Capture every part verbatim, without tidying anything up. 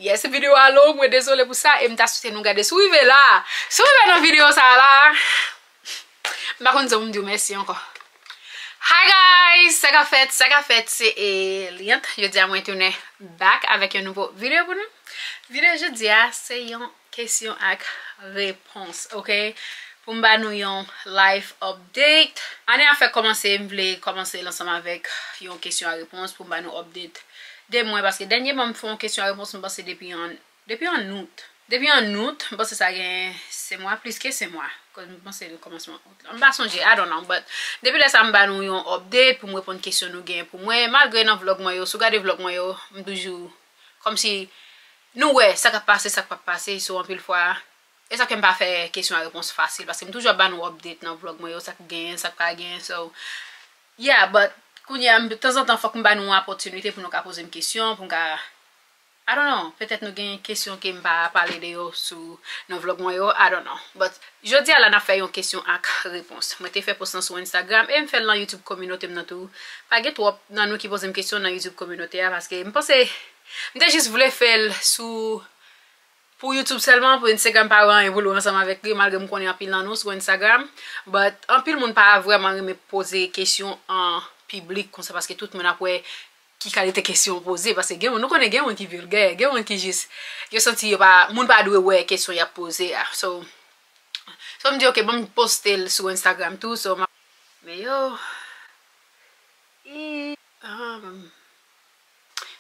Yes, videyo a long, mwen dezole pou sa, e m ta swete nou gade. Si w rive la, si w rive nan videyo sa la, m pa konn jan pou m di w mèsi ankò. Hi guys, sa k ap fèt, sa k ap fèt, se Eliante. Jodi a mwen tounen back avèk yon nouvo videyo pou nou. Videyo jodi a, se yon kesyon ak repons, ok? Pou m ba nou yon life update. Ane a fèk kòmanse, m vle kòmanse l ansanm avèk yon kesyon ak repons pou m ba nou update de mwen, paske dènyèman m fè yon kesyon ak repons, m panse depi an, depi an out. Depi an out, m panse sa gen senk mwa, plis ke senk mwa. Kòz m panse l kòmansman out la. M pa sonje, I don't know, but depi lè sa m ba nou yon update pou m reponn kesyon nou gen pou mwen, malgre nan vlog mwen yo, si w gade vlog mwen yo, m toujou kòmsi nou wè sa k ap pase, sa k p ap pase, so anpil fwa, e sa ke m pa fè kesyon a repons fasil, paske m toujou ap ba nou update nan vlog mwen yo, sa k genyen, sa k pa genyen, so, yeah, but kounye a, m, tanzantan, fòk m ba nou yon opòtinite pou nou ka poze m kesyon, pou m ka, I don't know, petèt nou gen kesyon ke m pa pale de yo sou nan vlog mwen yo, I don't know, but jodi a la n ap fè yon kesyon ak repons. Mwen te fè post lan sou Instagram e m fè l nan YouTube kominote m nan tou. Pa gen twòp nan nou ki poze m kesyon nan YouTube kominote a, paske m panse m te jis vle fè l sou, pou YouTube sèlman, pou Instagram pa wè anyen pou l wè ansanm avèk li, malgre m konnen anpil nan nou sou Instagram. But anpil moun pa vrèman renmen poze kesyon an piblik konsa, paske tout moun ap wè ki kalite kesyon w poze, paske gen moun, nou konnen gen moun ki vilgè, gen moun ki jis, yo santi yo pa, moun pa dwe wè kesyon y ap poze a. So, so m di, ok, bon, m poste l sou Instagram tou, so, m ap, men yo, i, um,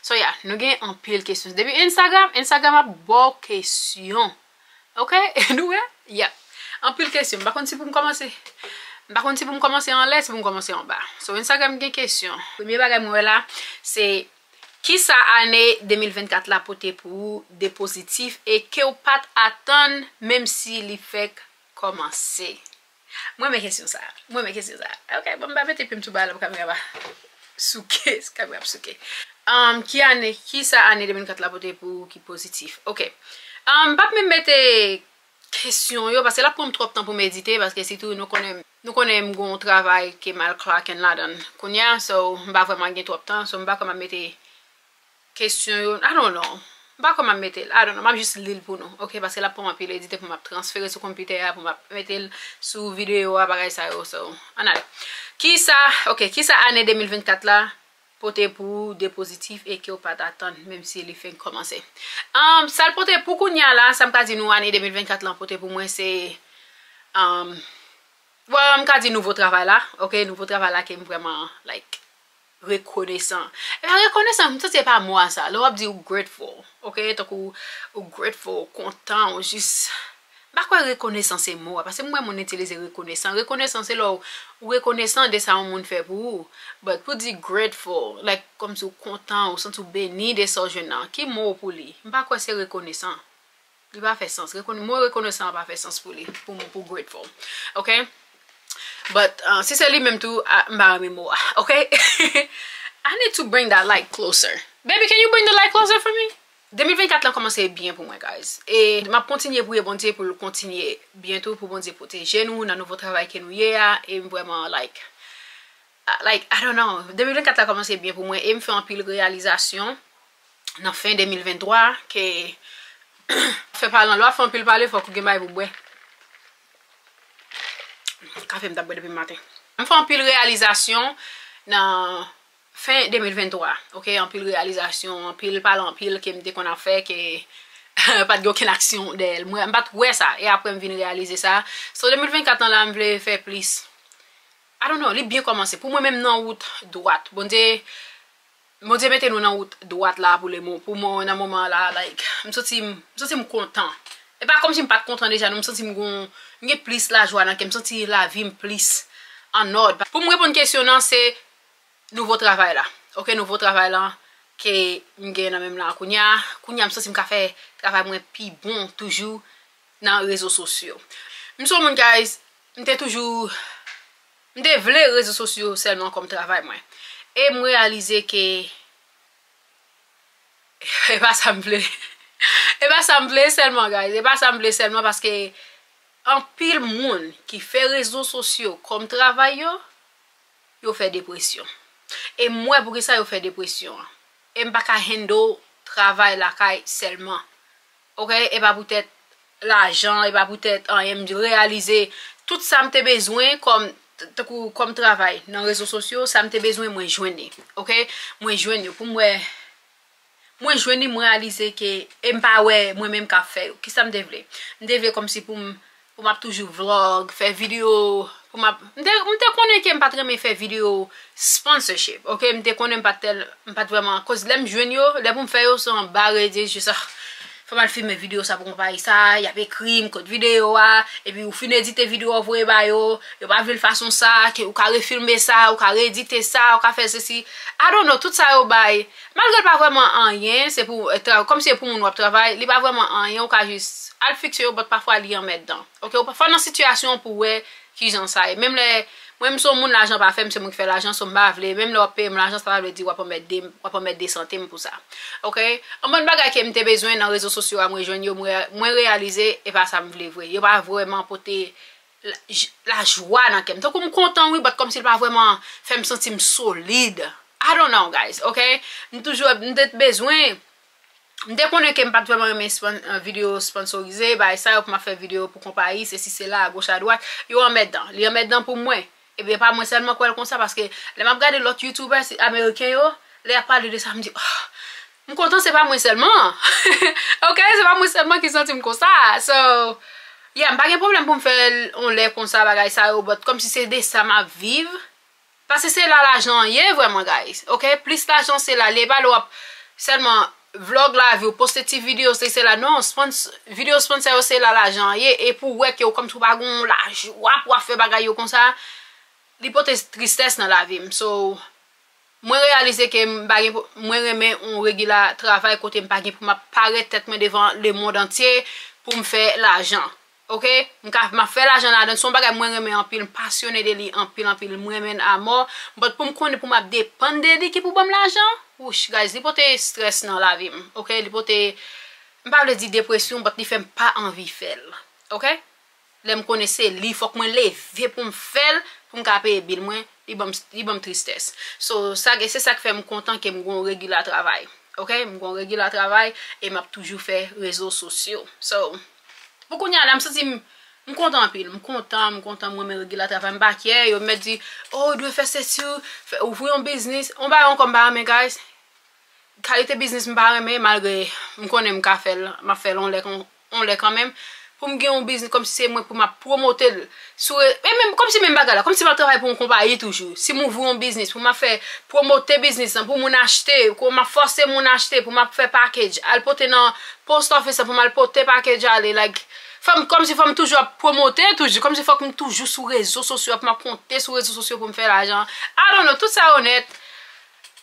so, yeah, nou gen anpil kesyon. Depi Instagram, Instagram ap ba w kesyon. Ok? Nou wè? Yep. Anpil kesyon. M pa konn si pou m kòmanse. M pa konn si pou m kòmanse anlè, si pou m kòmanse anba. So, Instagram gen kesyon. Premye bagay mwen wè la, se kisa ane de mil vennkat la pote pou ou de pozitif e ke w pa t atann, menm si li fèk kòmanse? Mwen renmen kesyon sa. Mwen renmen kesyon sa. Ok, bon, m pa mete pye m sou bala pou kamera pa souke, kamera ap souke. Um, ki ane, ki sa ane de mil vennkat la pote pou ou ki pozitif? Ok. Um, m p ap menm mete kesyon yo, paske l ap pran m twòp tan pou medite, paske sitou nou konnen, nou konnen m gon travay ke m al clocking ladan l kounye a, so m pa vrèman gen twòp tan, so m pa kwè m ap mete kesyon yo, I don't know. M pa kwè m ap mete l, I don't know. M ap jis li l pou nou, ok? Paske l ap pran m anpil edite pou m ap transfere sou konpitè a, pou m ap mete l sou videyo a, bagay sa yo, so, ann ale. Kisa, ok, kisa ane de mil vennkat la pote pou ou de pozitif e ke w pa t atann, menm si li fenk kòmanse? Um, sa l pote pou kounye a la, sa m ka di nou ane de mil vennkat lan pote pou mwen, se, um, well, m ka di nouvo travay la, ok, nouvo travay la ke m vrèman, like, rekonesan. E pa rekonesan, m santi se pa mo a sa. Lè w ap di ou grateful, ok, tankou ou grateful, ou kontan, ou jis, m pa kwè rekonesan se mo a, paske m wè moun itilize rekonesan. Rekonesan se lè w, ou rekonesan de sa yon moun fè pou ou. But pou di grateful, like, kòmsi ou kontan, ou santi w beni de sa w jwenn nan, ki mo pou li? M pa kwè se rekonesan. Li pa fè sans. Rekone-, mo rekonesan an pa fè sans pou li, pou, pou grateful. Ok? But, uh, si se li menm tou, ah, m pa renmen mo a. Ok? I need to bring that light closer. Baby, can you bring the light closer for me? De mil vennkat lan kòmanse byen pou mwen, guys. E m ap kontinye priye Bondye pou l kontinye byen tou, pou Bondye pwoteje nou nan nouvo travay ke nou ye a. E m vrèman, like, ah, like, I don't know. De mil vennkat la kòmanse byen pou mwen e m fè anpil reyalizasyon nan fen de mil venntwa ke fè pale, lè w ap fè anpil pale, fòk ou gen bagay pou bwè. Kafe m t ap bwè depi maten. M fè anpil reyalizasyon nan fen de mil venntwa, ok? Anpil reyalizasyon, anpil pale anpil ke m te konn ap fè, ke pa t gen okenn aksyon dèyè l. Mwen, m pa t wè sa, e apre m vin reyalize sa. So, de mil vennkat lan la, m vle fè plis. I don't know, li byen kòmanse. Pou mwen menm nan wout dwat. Bondye, Bondye mete nou nan wout dwat la pou le mo-, pou mwen nan moman la, like, m santi m, m santi m kontan. E pa kòmsi m pa t kontan deja, non, m santi m gon, m gen plis lajwa nan kè m, m santi lavi m plis an òd. Pou m reponn kesyon nan, se nouvo travay la. Ok, nouvo travay la ke m gen nan men m la kounye a. Kounye a, m santi m ka fè travay mwen pi bon toujou nan rezo sosyo. M se yon moun, guys, m te toujou, m te vle rezo sosyo sèlman kòm travay mwen. E m reyalize ke e pa sa m vle. E pa sa m vle sèlman, guys. E pa sa m vle sèlman, paske anpil moun ki fè rezo sosyo kòm travay yo, yo fè depresyon. E m wè poukisa yo fè depresyon an. E m pa ka handle travay lakay sèlman. Ok, e pa poutèt lajan, e pa poutèt anyen, m reyalize tout sa m te bezwen kòm, tankou kòm travay nan rezo sosyo, sa m te bezwen, mwen jwenn li. Ok, mwen jwenn yo. Pou m wè, mwen jwenn li, mwen reyalize ke, e m pa wè mwen menm k ap fè yo. Kisa m te vle? M te vle kòmsi pou m, pou m ap toujou vlog, fè videyo, pou m ap, m te, m te konnen ke m pa t renmen fè videyo sponsorship, ok? M te konnen m pa t tèl, m pa t vrèman, koz lè m jwenn yo, lè pou m fè yo, se anba redi, jis, ah, fò m al filme videyo sa pou konpayi sa, y ap ekri m kot videyo a, epi ou fin edite videyo a, voye ba yo, yo pa vle l fason sa, ke ou ka refilme sa, ou ka reedite sa, ou ka fè sesi. I don't know, tout sa yo bay. Malgre l pa vrèman anyen, se pou, eh, tra-, kòm se pou moun w ap travay, li pa vrèman anyen, ou ka jis al fikse yo, but pafwa li anmèdan. Ok, ou pafwa nan sitiyasyon pou wè kijan sa ye. Menm lè, mwen, m se yon moun lajan pa fè m, se mwen ki fè lajan, so m pa vle, menm lè w ap peye m lajan, sa pa vle di w ap anmède m, w ap anmède sante m pou sa. Ok? Yon bann bagay ke m te bezwen nan rezo sosyo a, mwen jwenn yo, mwen, mwen reyalize, e pa sa m vle vre. Yo pa vrèman pote la, j-, lajwa nan kè m. Tankou m kontan, wi, but kòmsi l pa vrèman fè m santi m solid. I don't know, guys, ok? M toujou, m te bezwen, m te konnen ke m pa t vrèman renmen spon-, eh, videyo sponsorize, bagay sa yo pou m ap fè videyo pou konpayi, sesi, sela, agoch, adwat, yo anmèdan. Li anmèdan pou mwen. Ebyen, pa mwen sèlman k wè l konsa, paske lè m ap gade lòt youtubers ameriken yo, lè y ap pale de sa, m di, oh, m kontan se pa mwen sèlman. Ok, se pa mwen sèlman ki santi m konsa. So, yeah, m pa gen pwoblèm pou m fè l yon lè konsa, bagay sa yo, but kòmsi se de sa m ap viv. Paske se la lajan an ye vrèman, guys. Ok? Plis lajan se la. Li pa lè w ap sèlman vlog lavi w, poste ti videyo, se, se la. Non, spons-, videyo sponsor yo se la lajan an ye. E pou w wè ke w kòmsi w pa gen yon lajwa pou w ap fè bagay yo konsa, li pote tristès nan lavi m. So, mwen reyalize ke m pa gen, mwen renmen yon regila travay kote m pa gen pou m ap parèt tèt mwen devan lemonn antye pou m fè lajan. Ok? M ka, m ap fè lajan ladan l. Se yon bagay mwen renmen anpil, m pasyone de li anpil, anpil. Mwen renmen l amò. But pou m konnen pou m ap depann de li ki pou ban m lajan, wouch, guys, li pote strès nan lavi m. Ok? Li pote, m pa vle di depresyon, but li fè m pa anvi fè l. Ok? Lè m konnen se li, fòk mwen leve pou m fè l, pou m ka peye bil mwen, li ban m, li ban m tristès. So, sa, se sa k fè m kontan ke m gon regila travay. Ok? M gon regila travay e m ap toujou fè rezo sosyo. So, pou kounye a la, m santi m, m kontan anpil. M kontan, m kontan, m renmen regila travay. M pa kyè, yo mèt di, oh, ou dwe fè sesi, fè, ouvri yon biznis. On bagay ankò m pa renmen, guys. Kalite biznis m pa renmen, malgre m konnen m ka fè l, m ap fè l on lè, on, on lè kanmenm. Pou m gen yon biznis kòmsi se mwen pou m ap pwomote l. Sou re-, e menm, kòmsi menm bagay la, kòmsi m ap travay pou yon konpayi toujou. Si m ouvri yon biznis, pou m ap fè pwomote biznis lan, pou moun achte, pou m ap fòse moun achte, pou m ap fè package, al pote nan post office lan, pou m al pote package ale, like, fò m, kòmsi fò m toujou ap pwomote, toujou, kòmsi fòk m toujou sou rezo sosyo, pou m ap konte sou rezo sosyo pou m fè lajan. I don't know, tout sa yo nèt.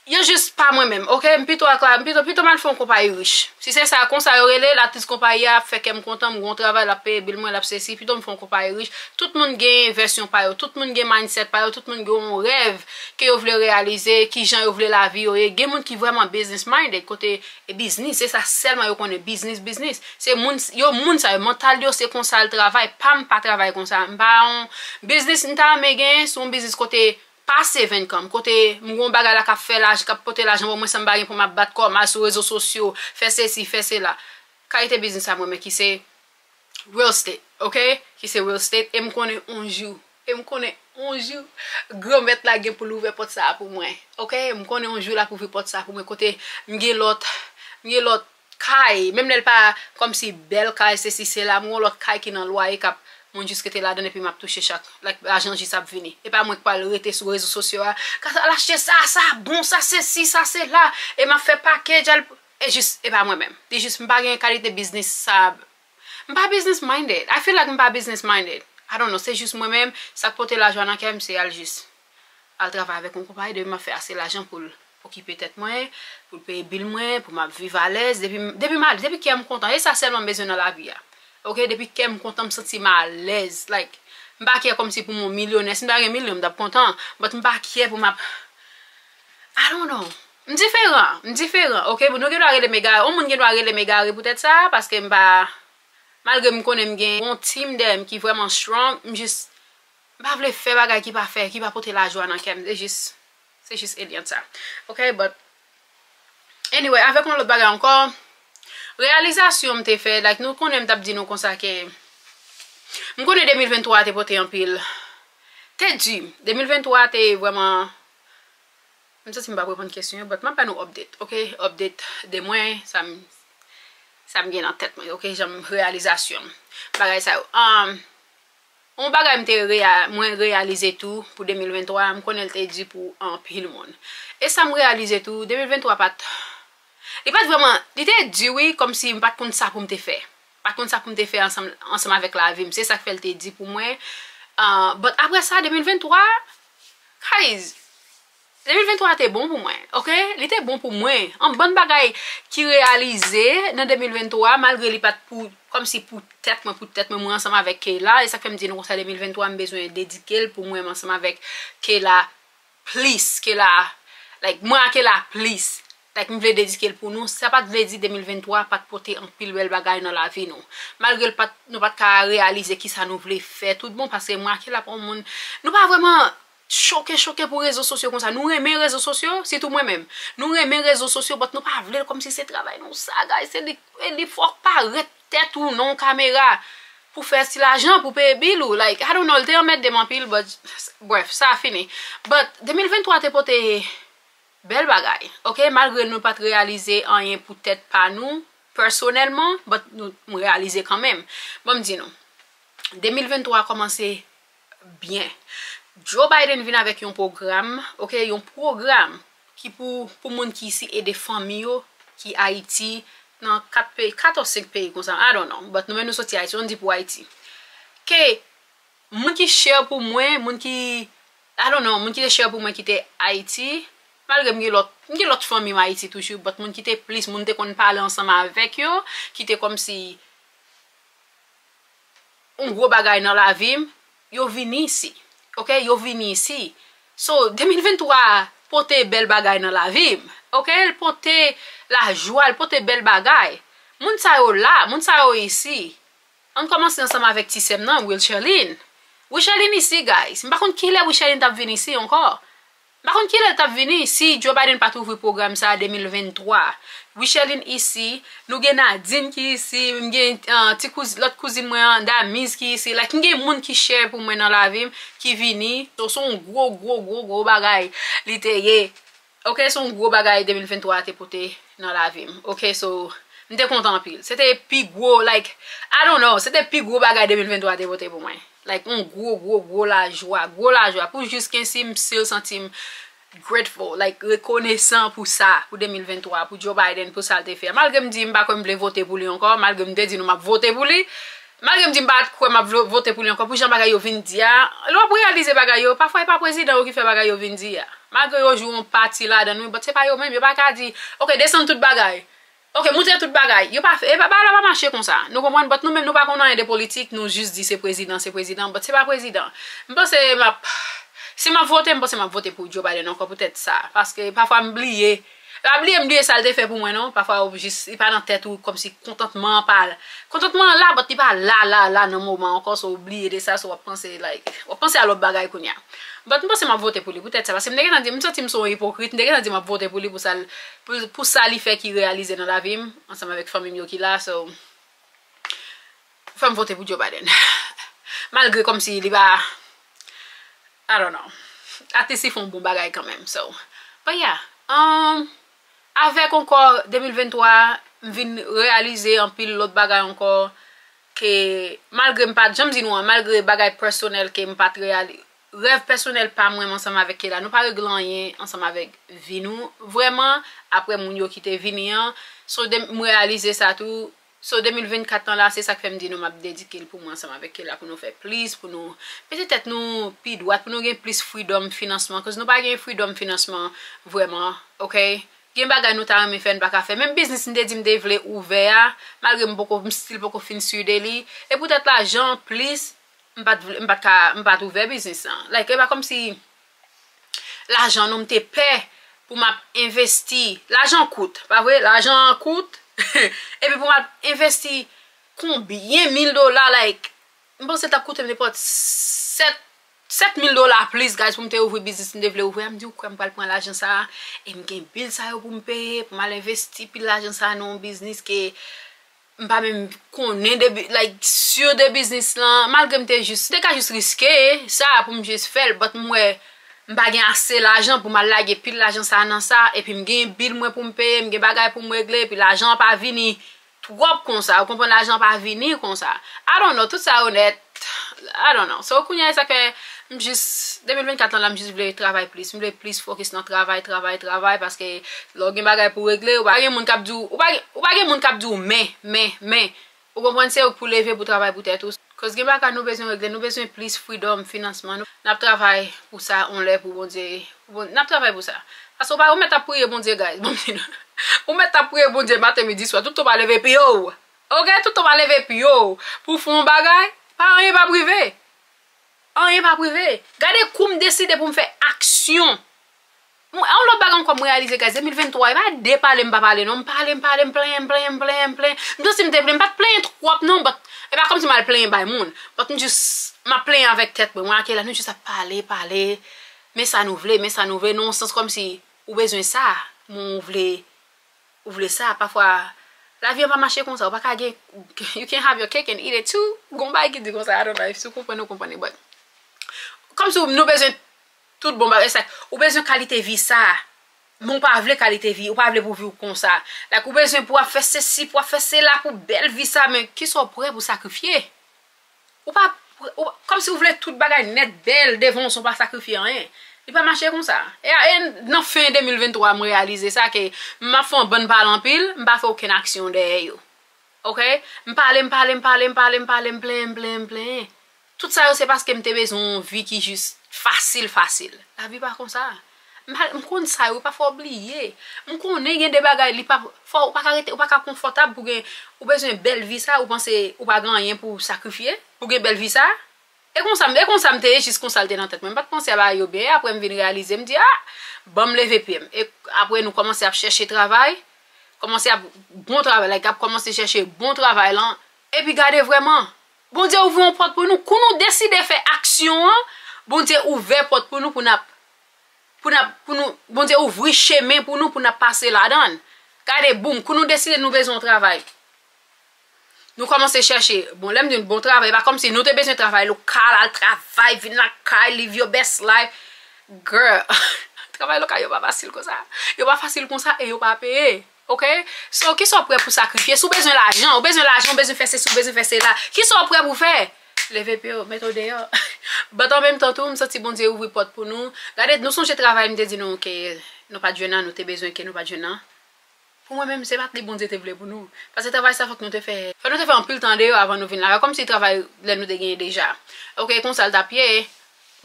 Yo jis pa mwen menm, ok? M pito ak la, m pito, pito m al fè yon konpayi rich. Si se sa, konsa yo rele l, at least konpayi a ap fè kè m kontan, m gon travay, l ap peye bil mwen, l ap sesi, pito m fè yon konpayi rich. Tout moun gen vèsyon pa yo, tout moun gen mindset pa yo, tout moun gen yon rèv ke yo vle reyalize, kijan yo vle lavi yo ye. Gen moun ki vrèman business minded, kote e biznis, se sa sèlman yo konnen, biznis, biznis. Se moun, yo moun sa yo, mantal yo se konsa l travay, pa m pa travay konsa. M pa yon biznis, m ta renmen gen, se yon biznis kote pase vennkàn m, kote m gon bagay la k ap fè laj-, k ap pote lajan ban mwen san m pa gen pou m ap bat kò m, al sou rezo sosyo, fè sesi, fè sela. Kalite biznis sa mwen renmen ki se real estate, ok? Ki se real estate, e m konnen on jou, e m konnen on jou, Granmèt la gen pou l ouvè pòt sa a pou mwen, ok? M konnen on jou l ap ouvri pòt sa a pou mwen, kote m gen lòt, m gen lòt kay, menm lè l pa kòmsi bèl kay, sesi, sela, m gon lòt kay ki nan lwaye k ap, moun jis rete ladan l epi m ap touche chak, like, lajan jis ap vini. E pa mwen k pral rete sou rezo sosyo a, ka al achte sa, sa bon, sa sesi, sa sela, e m ap fè package, al, e jis, e pa mwen menm. Li jis, m pa gen kalite biznis sa, m pa business minded. I feel like m pa business minded. I don't know, se jis mwen menm, sa k pote lajwa nan kè m, se al jis al travay avèk yon konpayi, depi m ap fè ase lajan pou l okipe tèt mwen, pou l peye bil mwen, pou m ap viv alèz, depi m, depi m al-, depi kè m kontan, e sa sèlman m bezwen nan lavi a. Ok, depi kè m kontan, m santi m alèz, like, m pa kyè kòmsi pou m yon milyonè, si m ta gen milyon, m t ap kontan, but m pa kyè pou m ap, I don't know, m diferan, m diferan, ok, nou gen dwa rele m egare, yon moun gen dwa rele m egare poutèt sa, paske m pa, malgre m konnen m gen yon team dèyè m ki vrèman strong, m jis, m pa vle fè bagay ki pa fè, ki pa pote lajwa nan kè m. Se jis, se jis Eliante sa. Ok, but Anyway, avèk yon lòt bagay ankò, reyalizasyon m te fè, like, nou konnen m t ap di nou konsa ke m konnen de mil venntwa a te pote anpil. Te di, de mil venntwa a te vrèman, m santi m p ap reponn kesyon yo, but m ap ba nou update, ok? Update de mwen, sa m, sa m gen nan tèt mwen, ok? Jan m, reyalizasyon m, bagay sa yo. Um, yon bagay m te reya-, mwen reyalize tou pou de mil venntwa a, m konnen l te di pou anpil moun. E sa m reyalize tou, de mil venntwa pa t, li pa t vrèman, li te di wi, kòmsi m pa t konn sa pou m te fè. Pa t konn sa pou m te fè ansanm, ansanm avèk lavi m. Se sa k fè l te di pou mwen. Uh, but apre sa, de mil venntwa, guys, de mil venntwa te bon pou mwen, ok? Li te bon pou mwen. Yon bann bagay ki reyalize nan de mil venntwa, malgre li pa t pou, kòmsi pou tèt mwen, pou tèt mwen, mwen ansanm avèk Kayla. E sa k fè m di nou konsa, de mil venntwa, m bezwen dedike l pou mwen, m ansanm avèk Kayla plis, Kayla, like, mwen ak Kayla plis. Like, m vle dedike l pou nou. Sa pa t vle di de mil venntwa pa t pote anpil bèl bagay nan lavi nou. Malgre l pa t, nou pa t ka reyalize kisa nou vle fè tout bon, paske mwen ak Kayla pa yon moun, nou pa vrèman choke, choke pou rezo sosyo konsa. Nou renmen rezo sosyo, sitou mwen menm. Nou renmen rezo sosyo, but nou pa vle l kòmsi se travay nou sa, guys. Se li, e li fòk parèt tèt ou nan yon kamera pou fè ti lajan, pou peye bil ou. Like, I don't know, l te anmède m anpil, but, bref, sa fini. But, de mil venntwa te pote bèl bagay, ok? Malgre nou pa t reyalize anyen pou tèt pa nou, pèsonèlman, but nou, m reyalize kanmenm. Bon, m di nou, de mil venntwa kòmanse byen. Joe Biden vin avèk yon pwogram, ok, yon pwogram ki pou, pou moun ki isi ede fanmi yo ki Ayiti, nan kat peyi, kat ou senk peyi konsa, I don't know. But nou menm nou soti Ayiti, nou di pou Ayiti. Ke moun ki chè pou mwen, moun ki, I don't know, moun ki te chè pou mwen ki te Ayiti, malgre m gen lòt, m gen lòt fanmi m Ayiti toujou, but moun ki te plis, moun te konn pale ansanm avèk yo, ki te kòmsi yon gwo bagay nan lavi m, yo vini isi. Ok, yo vini isi. So, de mil venntwa a pote bèl bagay nan lavi m. Ok, l pote lajwa, l pote bèl bagay. Moun sa yo la, moun sa yo isi. Ann kòmanse ansanm avèk ti sè m nan, Wilcherline. Wilcherline isi, guys. M pa konn kilè Wilcherline t ap vin isi ankò. M pa konn kilè l t ap vini si Joe Biden pa t ouvri pwogram sa a de mil venntwa. Wilcherline isi, nou gen Nadine ki isi, m gen, ah, ti kouzi-, lòt kouzin mwen an, Damiz ki isi. Like, m gen moun ki chè pou mwen nan lavi m, ki vini. So, se yon gwo, gwo, gwo, gwo bagay li te ye. Ok, se yon gwo bagay de mil venntwa a te pote nan lavi m. Ok, so, m te kontan anpil. Se te pi gwo, like, I don't know, se te pi gwo bagay de mil venntwa a te pote pou mwen. Like, yon gwo, gwo, gwo lajwa, gwo lajwa. Pou jis kensi m still santi m grateful, like, rekonesan pou sa, pou de mil venntwa, pou Joe Biden, pou sa l te fè. Malgre m di m pa kwè m vle vote pou li ankò, malgre m te di nou m ap vote pou li, malgre m di m pa kwè m ap vlo-, vote pou li ankò, pou jan bagay yo vin di a, lè w ap reyalize bagay yo, pafwa e pa prezidan yo ki fè bagay yo vin di a. Malgre yo jwe yon pati ladan l, wi, but se pa yo menm, yo pa ka di, ok, desann tout bagay. Ok, moute tout bagay. Yo pa fè, e pa, bagay la pa mache konsa. Nou konprann, but nou menm nou pa konn anyen de politik, nou jis di se prezidan, se prezidan, but se pa prezidan. M panse m ap, si m ap vote, m panse m ap vote pou Joe Biden ankò poutèt sa. Paske pafwa m bliye. M pa bliye, m bliye sa l te fè pou mwen, non. Pafwa ou jis, li pa nan tèt ou, kòmsi kontantman an pa, kontantman an la, but li pa la, la, la nan moman ankò, so ou bliye de sa, so w ap panse, like, w ap panse a lòt bagay kounye a. But m panse m ap vote pou li poutèt sa, paske m te gentan di, m santi m se yon ipokrit, m te gentan di m ap vote pou li pou sa l, pou, pou sa li fè ki reyalize nan lavi m, ansanm avèk fanmi m yo ki la, so, fò m vote pou Joe Biden. Malgre kòmsi li pa, I don't know. At least li fè yon bon bagay kanmenm, so. But yeah, um, avèk ankò de mil venntwa, m vin reyalize anpil lòt bagay ankò ke malgre m pa t, jan m di nou an, malgre bagay pèsonèl ke m pa t reyali-, rèv pèsonèl pa mwen ansanm avèk Kayla, nou pa regle anyen ansanm avèk vi nou vrèman, aprè moun yo ki te vini an. So, de, m reyalize sa tou. So, de mil vennkat lan la, se sa k fè m di nou m ap dedike l pou mwen ansanm avèk Kayla, pou nou fè plis, pou nou mete tèt nou pi dwat, pou nou gen plis freedom finansman, cause nou pa gen freedom finansman vrèman, ok? Gen bagay nou ta renmen fè, n pa ka fè. Menm biznis m te di m te vle ouvè a, malgre m poko, m still poko fin si de li. E poutèt lajan plis, m pa t vle, m pa t ka, m pa t ouvè biznis lan. Like, e pa kòmsi lajan non, m te pè pou m ap envesti. Lajan kout, pa vre? Lajan an kout. Epi pou m ap envesti konbyen mil dola, like, m panse l t ap koute m nenpòt sèt, sèt mil dola plis, guys, pou m te ouvri biznis m te vle ouvri a. M di, ou kwè m pral pran lajan sa a, e m gen bil sa yo pou m peye, pou m al envesti pil lajan sa a nan yon biznis ke m pa menm konnen de bi-, like, sur de biznis lan, malgre m te jis, m te ka jis riske sa pou m jis fè l, but m wè m pa gen ase lajan pou m al lage pil lajan sa a nan sa, epi m gen bil mwen pou m peye, m gen bagay pou m regle, epi lajan an pa vini twòp konsa, ou konprann, lajan pa vini konsa. I don't know, tout sa yo nèt, I don't know. So, kounye a, sa fè, m jis, de mil vennkat lan la, m jis vle travay plis. M vle plis fokis nan travay, travay, travay, paske lè w gen bagay pou regle, ou pa gen moun k ap di w, ou pa gen, ou pa gen moun k ap di w, men, men, men. Ou konprann, se ou k pou leve pou travay pou tèt ou. Cause gen bagay nou bezwen regle, nou bezwen plis freedom, finansman. Nou, n ap travay pou sa, on lè pou Bondye, pou Bon-, n ap travay pou sa. Paske ou pa, ou mèt ap priye Bondye, guys. Bon, ou mèt ap priye Bondye maten, midi, swa, tout tan w pa leve pye w. Ok, tout tan w pa leve pye w pou w fè yon bagay, pa anyen p ap rive. Anyen p ap rive. Gade kou m deside pou m fè aksyon. Mwen, yon lòt bagay ankò m reyalize, guys, de mil venntwa, e pa de pale m pa pale, non. M pale, m pale, m plenyen, m plenyen, m plenyen, m plenyen. M santi m te plenyen, m pa t plenyen twòp, non, but e pa kòmsi m al plenyen bay moun. But m jis, m ap plenyen avèk tèt mwen. Mwen ak la, nou jis ap pale, pale. Men sa nou vle, men sa nou vle, nan yon sans kòmsi ou bezwen sa, men ou vle, ou vle sa. Pafwa, lavi an pa mache konsa. Ou pa ka gen, you can't have your cake and eat it too. Gon bagay ki di konsa, I don't know if si w konprann, ou konprann li, but kòmsi nou bezwen tout bon bagay, sa, ou bezwen kalite vi sa, men ou pa vle kalite vi, ou pa vle pou vi w konsa. Like, ou bezwen pou w ap fè sesi, pou w ap fè sela, pou bèl vi sa, men kisa w prè pou sakrifye? Ou pa, ou, kòmsi ou vle tout bagay nèt, bèl, devan w, san w pa sakrifye anyen. Li pa mache konsa. E, e nan fen de mil venntwa, m reyalize sa, ke m ap fè yon bann pale anpil, m pa fè okenn aksyon dèyè yo. Ok? M pale, m pale, m pale, m pale, m pale, m plenyen, m plenyen, m plenyen. Tout sa yo, se paske m te bezwen yon vi ki jis fasil, fasil. Lavi pa konsa. M pa, m konn sa yo, pa fò w bliye. M konnen gen de bagay, li pa, fò, ou pa ka rete, ou pa ka konfòtab pou gen, ou bezwen bèl vi sa, ou panse ou pa gen anyen pou w sakrifye, pou gen bèl vi sa. E konsa, e konsa m te ye, jis konsa l te nan tèt mwen. M pa t panse a bagay yo byen, e apre m vin reyalize, m di, ah, ban m leve pye m. E apre nou kòmanse ap chèche travay, kòmanse ap bon travay, like, ap kòmanse chèche bon travay lan, epi gade vrèman, Bondye ouvri yon pòt pou nou. Kou nou deside fè aksyon an, Bondye ouvè pòt pou nou, pou n ap, pou n ap, pou nou, Bondye ouvri chemen pou nou, pou n ap pase ladan l. Gade, boum, kou nou deside nou bezwen yon travay. Nou kòmanse chèche. Bon, lè m di n bon travay, e pa kòmsi nou te bezwen travay lokal, al travay, vin lakay, live your best life. Girl, travay lokal yo pa fasil konsa. Yo pa fasil konsa e yo pa peye. Ok? So, kisa w prè pou sakrifye? Si w bezwen lajan, ou bezwen lajan, ou bezwen fè sesi, ou bezwen fè sela. Kisa w prè pou fè? Leve pye w, mete w deyò. But an menm tan tou, m santi Bondye ouvri pòt pou nou. Gade, nou sonje travay m te di nou ke nou pa t jwenn nan, nou te bezwen ke nou pa t jwenn nan. Pou mwen menm, se pa t li Bondye te vle pou nou. Paske travay sa fòk nou te fè, fòk nou te fè anpil tan deyò avan nou vin lakay. Kòmsi travay lè nou te genyen deja. Ok, konsa l t ap ye.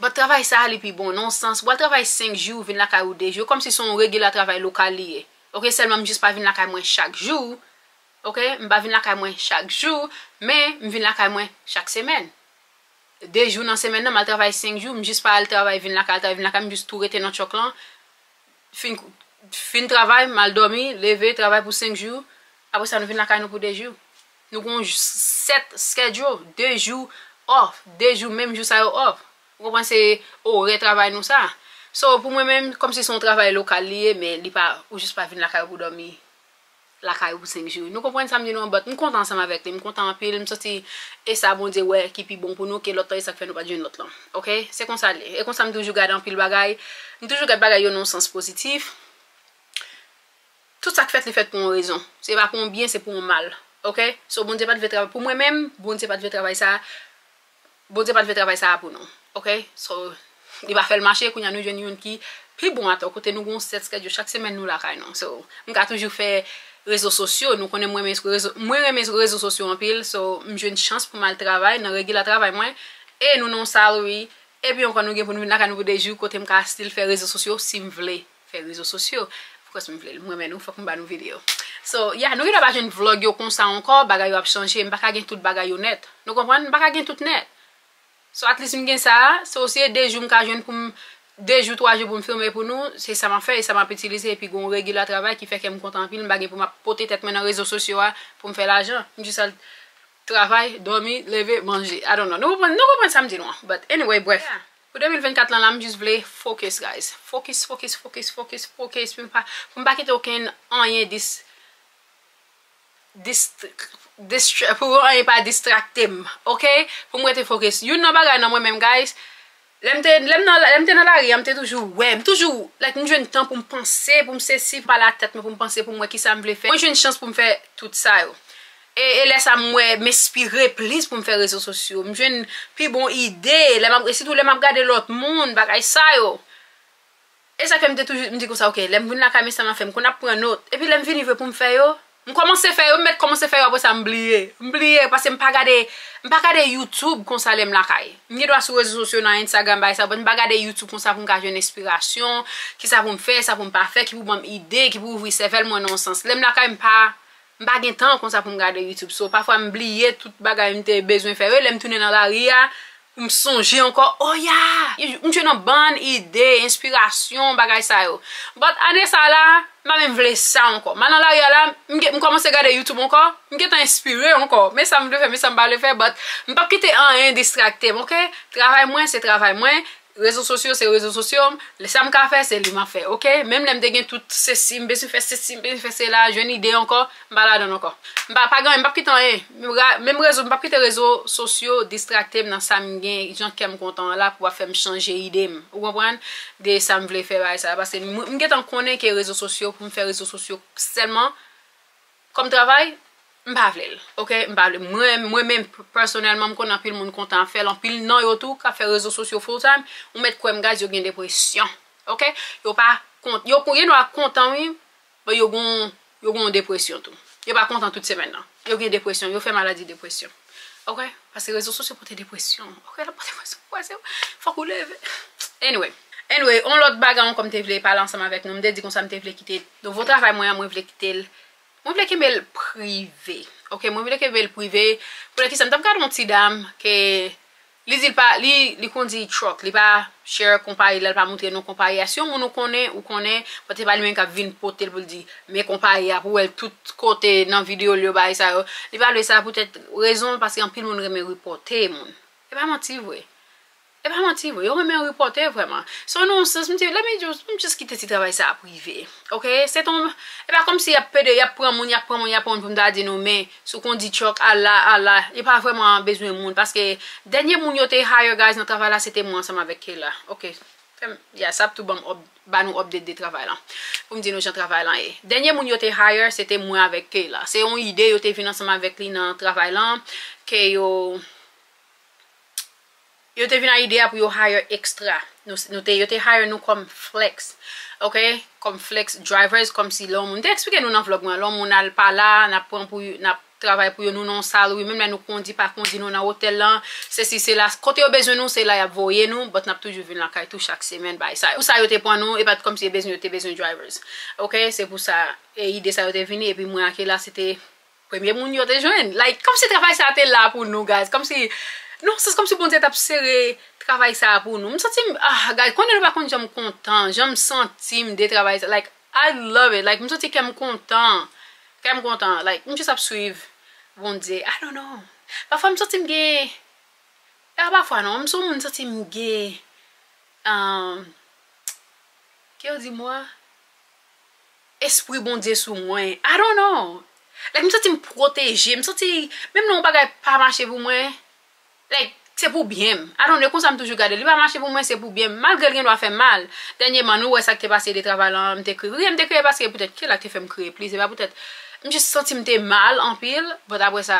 But travay sa a, li pi bon, nan yon sans. W al travay senk jou, vin lakay ou de jou. Kòmsi se yon regila travay lokal li ye. Ok, sèlman m jis pa vin lakay mwen chak jou. Ok, m pa vin lakay mwen chak jou, men m vin lakay mwen chak semèn. De jou nan semèn nan, m al travay senk jou, m jis pa al travay, vin lakay, al travay, vin lakay, m jis tou rete nan tchòk lan. Fin, fin travay, m al dòmi, leve, travay pou senk jou. Apre sa, nou vin lakay nou pou de jou. Nou gen yon sèt schedule, de jou off, de jou, menm jou sa yo off. Ou konprann, se orè travay nou sa. So, pou mwen menm, kòmsi se yon travay lokal li ye, men li pa, ou jis pa vin lakay ou pou dòmi lakay ou pou senk jou. Nou konprann sa m di nou an, but m kontan ansanm avèk li, m kontan anpil, m santi e sa Bondye wè ki pi bon pou nou ke lòt lan, e sa k fè nou pa t jwenn lòt lan. Ok? Se konsa l ye. E konsa m toujou gade anpil bagay. M toujou gade bagay yo nan yon sans pozitif. Tout sa k fèt, li fèt pou yon rezon. Se pa pou yon byen, se pou yon mal. Ok? So, Bondye pa t vle travay. Pou mwen menm, Bondye pa t vle travay sa. Bondye pa t vle travay sa a pou nou. Ok? So, li pa fè l mache, kounye a nou jwenn youn ki pi bon atò, kote nou gen yon sèt schedule, chak semèn nou lakay nou. So, m ka toujou fè rezo sosyo, nou konnen mwen renmen rezo, mwen renmen rezo sosyo anpil, so, m jwenn chans pou m al travay nan regila travay mwen, e nou nan yon salary, epi ankò nou gen pou nou vin lakay nou pou de jou, kote m ka still fè rezo sosyo si m vle fè rezo sosyo. Of course, m vle l, m renmen nou, fòk m ba nou videyo. So, yeah, nou gentan pa jwenn vlog yo konsa ankò, bagay yo ap chanje, m pa ka gen tout bagay yo nèt. Nou konprann? M pa ka gen tout nèt. So, at least m gen sa a, so, si e de jou m ka jwenn pou m, de jou, twa jou pou m filme pou nou, se sa m ap fè, e sa m ap itilize, epi gen yon regila travay ki fè ke m kontan anpil, m pa gen pou m ap pote tèt mwen nan rezo sosyo a pou m fè lajan. M jis al travay, dòmi, leve, manje. I don't know. Nou konprann, nou konprann sa m di nou an. But anyway, brèf. Yeah. Pou de mil vennkat lan la, m jis vle focus, guys. Focus, focus, focus, focus, focus. Pou m pa, pou m pa kite okenn anyen dis, dis, distra, pou anyen pa distrakte m, ok? Pou m rete focus. Youn nan bagay nan mwen menm, guys, lè m te, lè m nan, lè m te nan lari a, m te toujou wè, m toujou, like, m jwenn tan pou m panse, pou m sesi, pou m pale a tèt mwen, pou m panse, pou m wè kisa m vle fè. Mwen jwenn chans pou m fè tout sa yo. E, e lè sa m wè, m enspire plis pou m fè rezo sosyo. M jwenn pi bon ide, lè m ap, e sitou lè m ap gade lòt moun, bagay sa yo. E sa ke m te toujou, m di konsa, ok, lè m vin lakay, men sa m ap fè, m konn ap pran not. Epi lè m vini vre pou m fè yo, m kòmanse fè yo, m mèt kòmanse fè yo, apre sa m bliye. M bliye, paske m pa gade, m pa gade YouTube konsa lè m lakay. M gen dwa sou rezo sosyo nan Instagram, bagay sa, but m pa gade YouTube konsa pou m ka jwenn enspirasyon, kisa pou m fè, sa pou m pa fè, ki pou ban m ide, ki pou ouvri sèvèl mwen nan yon sans. Lè m lakay, m pa, m pa gen tan konsa pou m gade YouTube. So, pafwa m bliye tout bagay m te bezwen fè yo. Lè m tounen nan lari a, pou m sonje ankò, oh yeah! M jwenn yon bann ide, enspirasyon, bagay sa yo. But ane sa la, m pa menm vle sa ankò. M al nan lari a la, m gen, m kòmanse gade YouTube ankò, m gentan enspire ankò. Men sa m vle fè, men sa m pa vle fè, but m p ap kite anyen distrakte m, ok? Travay mwen, se travay mwen. Rezo sosyo, se rezo sosyo m. Sa m ka fè, se li m ap fè, ok? Menm lè m te gen tout sesi, m bezwen fè sesi, m bezwen fè sela, jwenn ide ankò, m pa ladan l ankò. M pa, pa gen anyen, m p ap kite anyen. Menm ra-, menm rezo, m p ap kite rezo sosyo distrakte m nan sa m gen, jan kè m kontan an la pou ap fè m chanje ide m. Ou konprann? De sa m vle fè bagay sa. Paske m, m gentan konnen ke rezo sosyo, pou m fè rezo sosyo sèlman kòm travay, m pa vle l. Ok? M pa vle. Mwen, mwen menm, pèsonèlman, m konnen anpil moun kontan ap fè l. Anpil nan yo tou k ap fè rezo sosyo full time, ou mèt kwè m, guys, yo gen depresyon. Ok? Yo pa kont-, yo, yo gen dwa kontan, wi, men yo gon, yo gon depresyon tou. Yo pa kontan tout semèn nan. Yo gen depresyon, yo fè maladi depresyon. Ok? Paske rezo sosyo pote depresyon. Ok, l ap pote depresyon. Wè, se, fòk ou leve. Anyway. Anyway, on lòt bagay ankò m te vle pale ansanm avèk nou. M te di konsa m te vle kite nouvo travay mwen an, mwen vle kite l. Mwen vle kenbe l prive. Ok, mwen vle kenbe l prive. Poukisa m t ap gade yon ti dam ke li di l pa, li, li kondi truck, li pa share konpayi la, li pa montre non konpayi a. Si yon moun ou konnen, ou konnen, but se pa li menm k ap vin pote l pou l di, men konpayi a, pou wè l tout kote nan videyo l yo, bagay sa yo. Li pa vle sa poutèt rezon, paske anpil moun renmen repòte moun. E pa manti vre. E pa manti vre, yo renmen repòte vrèman. So, nan yon sans, m di, let me just, m just kite ti travay sa a prive. Ok? Se ton, e pa kòmsi y ap pede, y ap pran moun, y ap pran moun, y ap pran moun pou m ta di nou, men, si w kondi truck, al la, al la, yo pa vrèman bezwen moun, paske dènye moun yo te hire, guys, nan travay la, se te mwen ansanm avèk Kayla. Ok. Fè m, yeah, sa ap tou ban m up-, ba nou update de travay lan. Pou m di nou jan travay lan ye. Dènye moun yo te hire, se te mwen avèk Kayla. Se yon ide yo te vin ansanm avèk li nan travay lan, ke yo, yo te vin a ide a pou yo hire extra. Nou, nou te, yo te hire nou kòm flex. Ok? Kòm flex drivers, kòmsi lè yon moun, m te eksplike nou nan vlog mwen, lè yon moun al pa la, n ap pran pou, n ap travay pou yo, nou nan yon salary, menm lè nou kondi, pa kondi, nou nan otèl lan, sesi, sela, kote yo bezwen nou, se la y ap voye nou, but n ap toujou vin lakay tou chak semèn, bagay sa. Pou sa yo te pran nou, e pa t kòmsi yo bezwen, yo te bezwen drivers. Ok? Se pou sa, e ide sa yo te vini, epi mwen ak Kayla, se te premye moun yo te jwenn. Like, kòmsi travay sa te la pou nou, guys. Kòmsi, non, se kòmsi Bondye t ap sere travay sa pou nou. M santi m, ah, guys, konnen nou pa konn jan m kontan, jan m santi m de travay sa. Like, I love it. Like, m santi kè m kontan. Kè m kontan. Like, m just ap swiv Bondye. I don't know. Pafwa, m santi m gen, e pa pafwa non, m se yon moun, m santi m gen, um, ke yo di mo a? Espri Bondye sou mwen. I don't know. Like, m santi m pwoteje. M santi, menm lè yon bagay pa mache pou mwen, like, se pou byen m. I don't know, konsa m toujou gade. Li pa mache pou mwen, se pou byen m. Malgre l gen dwa fè m mal. Dènyèman, nou wè sa k te pase de travay lan, m te kriye. M te kriye paske poutèt Kayla k te fè m kriye plis. Se pa poutèt, m just santi m te mal anpil. But apre sa,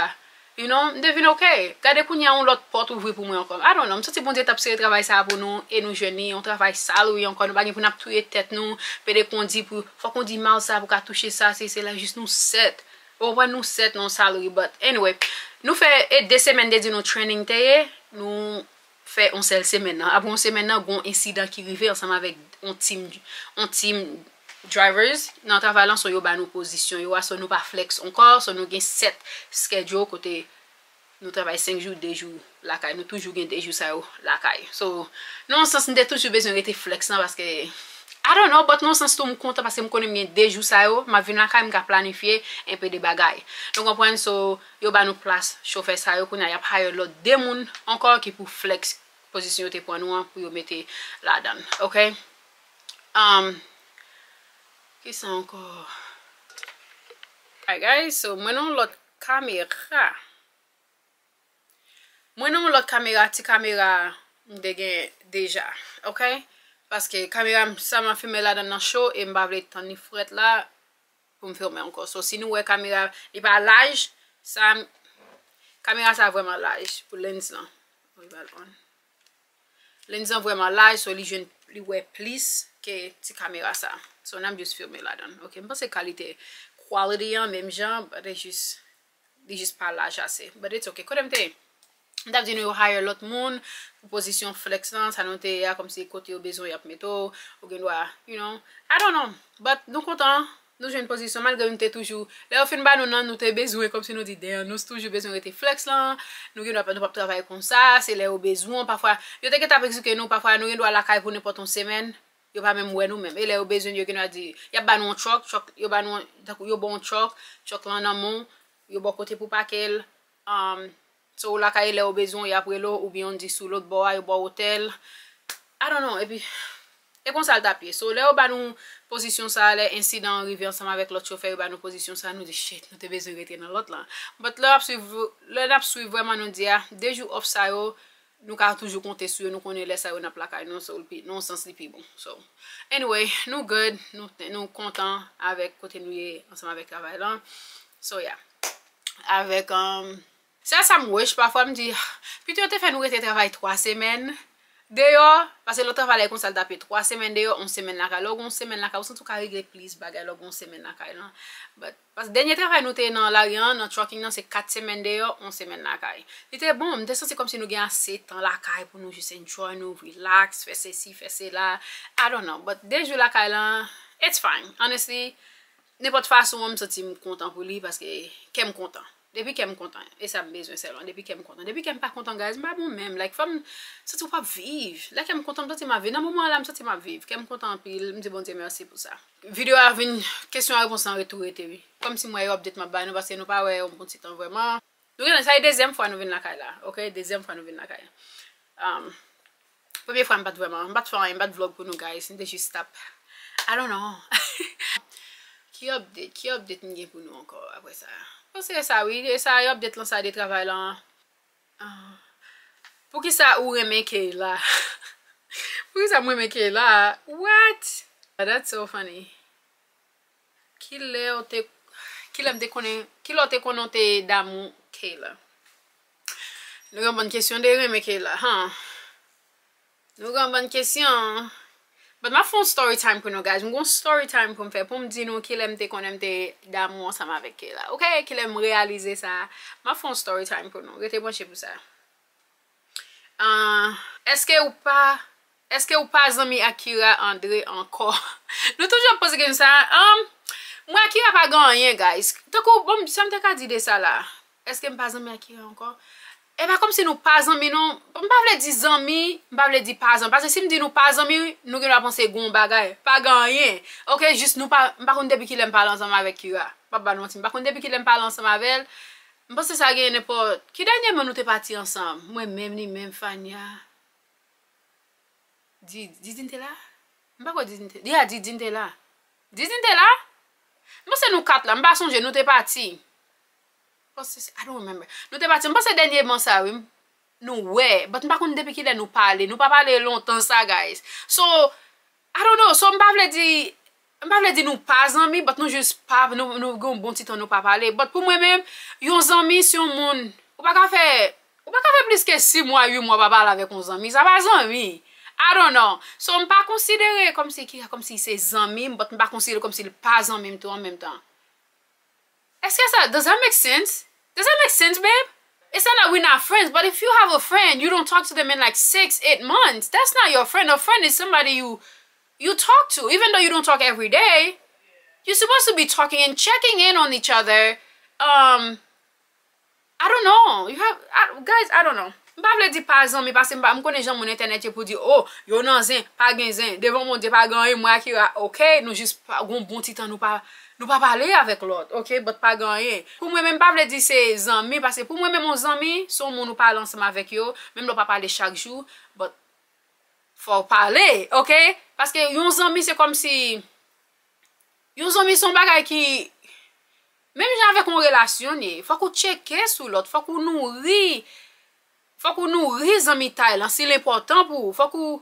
you know, m te vin ok. Gade kounye a yon lòt pòt ouvri pou mwen ankò. I don't know, m santi Bondye t ap sere travay sa a pou nou e nou jwenn li, yon travay salary ankò. Nou pa gen pou n ap touye tèt nou, pede kondi pou, fòk kondi mal sa pou ka touche sa, se, se la jis nou sèt. Ou konprann, nou sèt nan yon salary, but anyway, nou fè, e de semèn de di nou training te ye, nou fè yon sèl semèn nan. Apre yon semèn nan, gon ensidan ki rive ansanm avèk yon team, yon team drivers nan travay lan, so yo ba nou pozisyon yo a, so nou pa flex ankò, so nou gen sèt schedule kote nou travay senk jou, de jou lakay. Nou toujou gen de jou sa yo lakay. So, nan yon sans, m te toujou bezwen rete flex lan paske, I don't know, but nan yon sans tou, m kontan paske m konnen m gen de jou sa yo, m ap vin lakay, m ka planifye enpe de bagay. Nou konprann? So, yo ba nou plas chofè sa yo, kounye a y ap hire lòt de moun ankò ki pou flex pozisyon yo te pran nou an pou yo mete ladan l, ok? Um, kisa ankò? Alright guys, so mwen nan yon lòt kamera. Mwen nan yon lòt kamera, ti kamera m te gen deja, ok? Paske kamera sa m ap filme ladan nan cho e m pa vle tann li frèt la pou m filme ankò. So si nou wè kamera li pa laj, sa kamera sa vrèman laj pou lens lan. Wi, ba l on. Lens lan vrèman laj, so li jwenn li wè plis ke ti kamera sa. So n ap jis filme ladan. Ok, m panse kalite quality an menm jan, but it's just li jis pa laj ase. But it's ok. Kote m te ye? M t ap di nou yo hire lòt moun pou pozisyon flex lan, sa nou te ye a, kòmsi kote yo bezwen y ap mete w, ou gen dwa, you know, I don't know. But nou kontan, nou jwenn pozisyon, malgre nou te toujou, lè yo fin ba nou nan, nou te bezwen, kòmsi nou di, damn, nou toujou bezwen rete flex lan, nou gen dwa, nou p ap travay konsa, se lè yo bezwen w, pafwa, yo te gentan ap eksplike nou, pafwa, nou gen dwa lakay pou nenpòt yon semèn, yo pa menm wè nou menm. E lè yo bezwen, yo gen dwa di, y ap ba nou yon truck, truck, yo ba nou, tankou yo ba w yon truck, truck lan nan men w, yo ba w kote pou pake l, um, so, ou lakay lè yo bezwen w, y ap rele w, oubyen yon di sou lòt bò a, yo ba w otèl. I don't know, epi, e konsa l t ap ye. So, lè yo ba nou pozisyon sa a, lè ensidan an rive ansanm avèk lòt chofè, yo ba nou pozisyon sa a, nou di, shit, nou te bezwen rete nan lòt lan. But lè w ap swiv, lè n ap swiv vrèman nou di a, de jou off sa yo, nou ka toujou konte sou yo, nou konnen lè sa yo n ap lakay nou, so, li pi, nan yon sans li pi bon. So, anyway, nou good, nou, nou kontan avèk kote nou ye ansanm avèk travay lan. So, yeah. Avèk, um, sèl sa m wish, pafwa m di, pito yo te fè nou rete travay twa semèn deyò, paske lòt travay la e konsa l t ap ye, twa semèn deyò, yon semèn lakay. Lè w gen yon semèn lakay, ou santi w ka regle plis bagay lè w gen yon semèn lakay lan. But, paske dènye travay nou te ye nan lari an, nan trucking nan, se kat semèn deyò, yon semèn lakay. Li te bon, m te santi kòmsi nou gen ase tan lakay pou nou jis enjoy nou, relax, fè sesi, fè sela. I don't know, but de jou lakay lan, it's fine. Honestly, nenpòt fason, m santi m kontan pou li, paske kè m kontan. Depi kè m kontan, e sa m bezwen sèlman. Depi kè m kontan. Depi kè m pa kontan, guys, m pa bon menm. Like, fò m santi w p ap viv. Lè kè m kontan, m santi m ap viv. Nan moman an la, m santi m ap viv. Kè m kontan anpil, m di Bondye mèsi pou sa. Videyo a vin, kesyon a repons lan ret tou rete, wi. Kòmsi m wè yo update m ap bay nou, paske nou pa wè yo m pran ti tan vrèman. Nou gen, sa e dezyèm fwa nou vin lakay la, ok? Dezyèm fwa nou vin lakay. Um, premye fwa m pa t vrèman, m pa t fè anyen, m pa t vlog pou nou, guys. M te jis t ap, I don't know. Ki update, ki update m gen pou nou ankò apre sa? Bon, se sa, wi, e sa, e update lan, sa de travay lan. Ah. Poukisa ou renmen Kayla? Poukisa m renmen Kayla? What? That's so funny. Kilè w te, kilè m te konnen, kilè w te konnen w te damou Kayla? Nou gen yon bann kesyon de renmen Kayla, huh? Nou gen yon bann kesyon. But m ap fè yon story time pou nou, guys. M gen yon story time pou m fè, pou m di nou kilè m te konnen m te damou ansanm avèk Kayla. Ok, kilè m reyalize sa. M ap fè yon story time pou nou. Rete branche pou sa. Ah, èske ou pa, èske ou pa zanmi ak Kira André ankò? Nou toujou ap poze kesyon sa. Um, mwen ak Kira pa gen anyen, guys. Tankou, bon, sa m te ka di de sa la. Èske m pa zanmi ak Kira ankò? E pa kòmsi nou pa zanmi, non. M pa vle di zanmi, m pa vle di pa zanmi. Paske si m di nou pa zanmi, nou gen dwa panse gen yon bagay. Pa gen anyen. Ok, jis nou pa, m pa konn depi kilè m pale ansanm avèk Kira. M p ap ba nou manti, m pa konn depi kilè m pale ansanm avè l. M panse sa gen nenpòt. Ki dènyèman nou te pati ansanm? Mwen menm, li menm, Fania. Di, Didine te la? M pa kwè Didine te, ya, Didine te la. Didine te la? M panse nou kat la, m pa sonje, nou te pati. M panse se, I don't remember. Nou te pati, m panse dènyèman sa, wi. Nou wè, but m pa konn depi kilè nou pale. Nou pa pale lontan sa, guys. So, I don't know. So, m pa vle di, m pa vle di nou pa zanmi, but nou jis pa, nou, nou gen yon bon ti tan nou pa pale. But pou mwen menm, yon zanmi se yon moun, ou pa ka fè, ou pa ka fè plis ke sis mwa, uit mwa pa pale avèk yon zanmi. Sa pa zanmi. I don't know. So, m pa konsidere kòmsi ki, kòmsi se zanmi m, but m pa konsidere kòmsi l pa zanmi m tou an menm tan. Èske sa, does that make sense? Does that make sense, babe? It's not that we're not friends, but if you have a friend, you don't talk to them in like six, eight months. That's not your friend. A friend is somebody you you talk to, even though you don't talk every day. You're supposed to be talking and checking in on each other. Um, I don't know. You have, I, guys, I don't know. M pa vle di pa zanmi, paske m pa, m konnen jan moun entènèt ye pou di, oh, yo nan zen, pa gen zen. Devan Bondye, pa gen anyen, mwen ak Kira, ok, nou jis pa, gon bon ti tan nou pa, Nou pa pale avèk lòt, ok? But pa gen anyen. Pou mwen menm, pa vle di se zanmi, paske pou mwen menm, yon zanmi, se yon moun ou pale ansanm avèk yo, menm lè w pa pale chak jou, but fò w pale, ok? Paske yon zanmi, se kòmsi, yon zanmi se yon bagay ki, menm jan avèk yon relasyon, li ye. Fòk ou tcheke sou lòt, fòk ou nouri, fòk ou nouri zanmitay lan, si l enpòtan pou ou. Fòk ou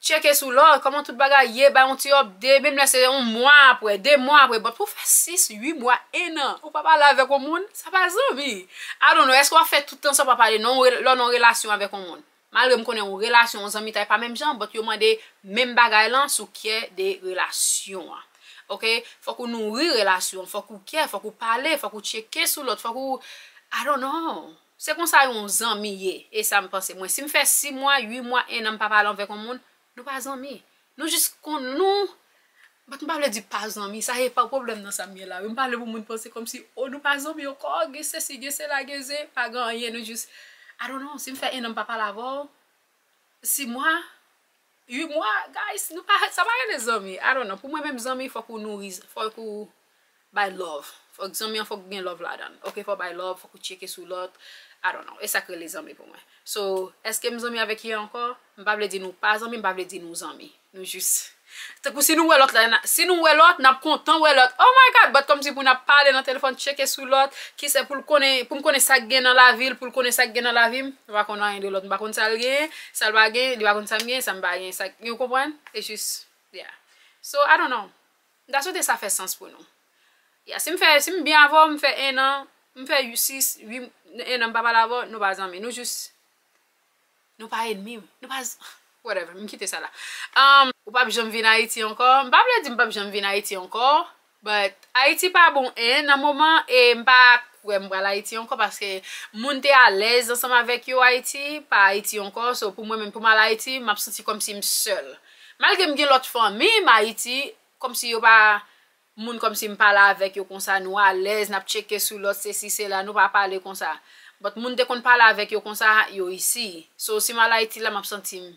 tcheke sou lòt, kòman tout bagay ye, bay yon ti update, menm lè se yon mwa apre, de mwa apre, but pou fè sis, uit mwa, en an, ou pa pale avèk yon moun, sa pa zanmi. I don't know, èske w ap fè tout tan sa w pa pale, non, lè w nan yon relasyon avèk yon moun? Malgre m konnen yon relasyon, yon zanmitay pa menm jan, but yo mande menm bagay lan sou care de relasyon an. Ok? Fòk ou nouri relasyon, fòk ou care, fòk ou pale, fòk ou tcheke sou lòt, fòk ou, I don't know. Se konsa yon zanmi ye, e sa m panse mwen. Si m fè sis mwa, uit mwa, en an m pa pale avèk yon moun, nou pa zanmi. Nou jis konn nou, but m pa vle di pa zanmi, sa e pa pwoblèm nan sa m ye la. Wi, m pale pou moun panse kòmsi, o, nou pa zanmi ankò, gen sesi, gen sela, gen ze, pa gen anyen, nou jis, I don't know, si m fè en an m pa pale avè w, sis mwa, uit mwa, guys, nou pa, sa pa rele zanmi. I don't know. Pou mwen menm, zanmi, fòk ou nouri, fòk ou bay love. Fòk zanmi an, fòk gen love ladan l. Ok, fòk bay love, fòk ou tcheke sou lòt. I don't know. E sa k rele zanmi pou mwen. So, èske m zanmi avèk Ye ankò? M pa vle di nou pa zanmi, m pa vle di nou zanmi. Nou jis, tankou si nou wè lòt la, na- si nou wè lòt, n ap kontan wè lòt. Oh my God, but kòmsi pou n ap pale nan telefòn, tcheke sou lòt, ki se pou l konnen, pou m konnen sa k gen nan lavi l, pou l konnen sa k gen nan lavi m. M pa konn anyen de lòt, m pa konn sa l gen, sa l pa gen, li pa konn sa m gen, sa m pa gen, sa, ou konprann? E jis, yeah. So, I don't know. M ta swete sa fè sans pou nou. Yeah, si m fè, si m byen avè w, m fè en an, m fè sis, uit, en an m pa pale avè w, nou pa zanmi. Nou jis, nou pa ènmi, nou pa z- whatever, m kite sa la. Um, ou p ap janm vin Ayiti ankò. M pa vle di m p ap janm vin Ayiti ankò, but Ayiti pa bon en nan moman, e m pa kwè m pral Ayiti ankò, paske moun te alèz ansanm avèk yo Ayiti, pa Ayiti ankò. So, pou mwen menm, pou m al Ayiti, m ap santi kòmsi m sèl. Malgre m gen lòt fanmi m Ayiti, kòmsi yo pa moun kòmsi m pale avèk yo konsa, nou alèz, n ap tcheke sou lòt, sesi, sela, nou pa pale konsa. But moun te konn pale avèk yo konsa, yo isi. So, si m al Ayiti la, m ap santi m,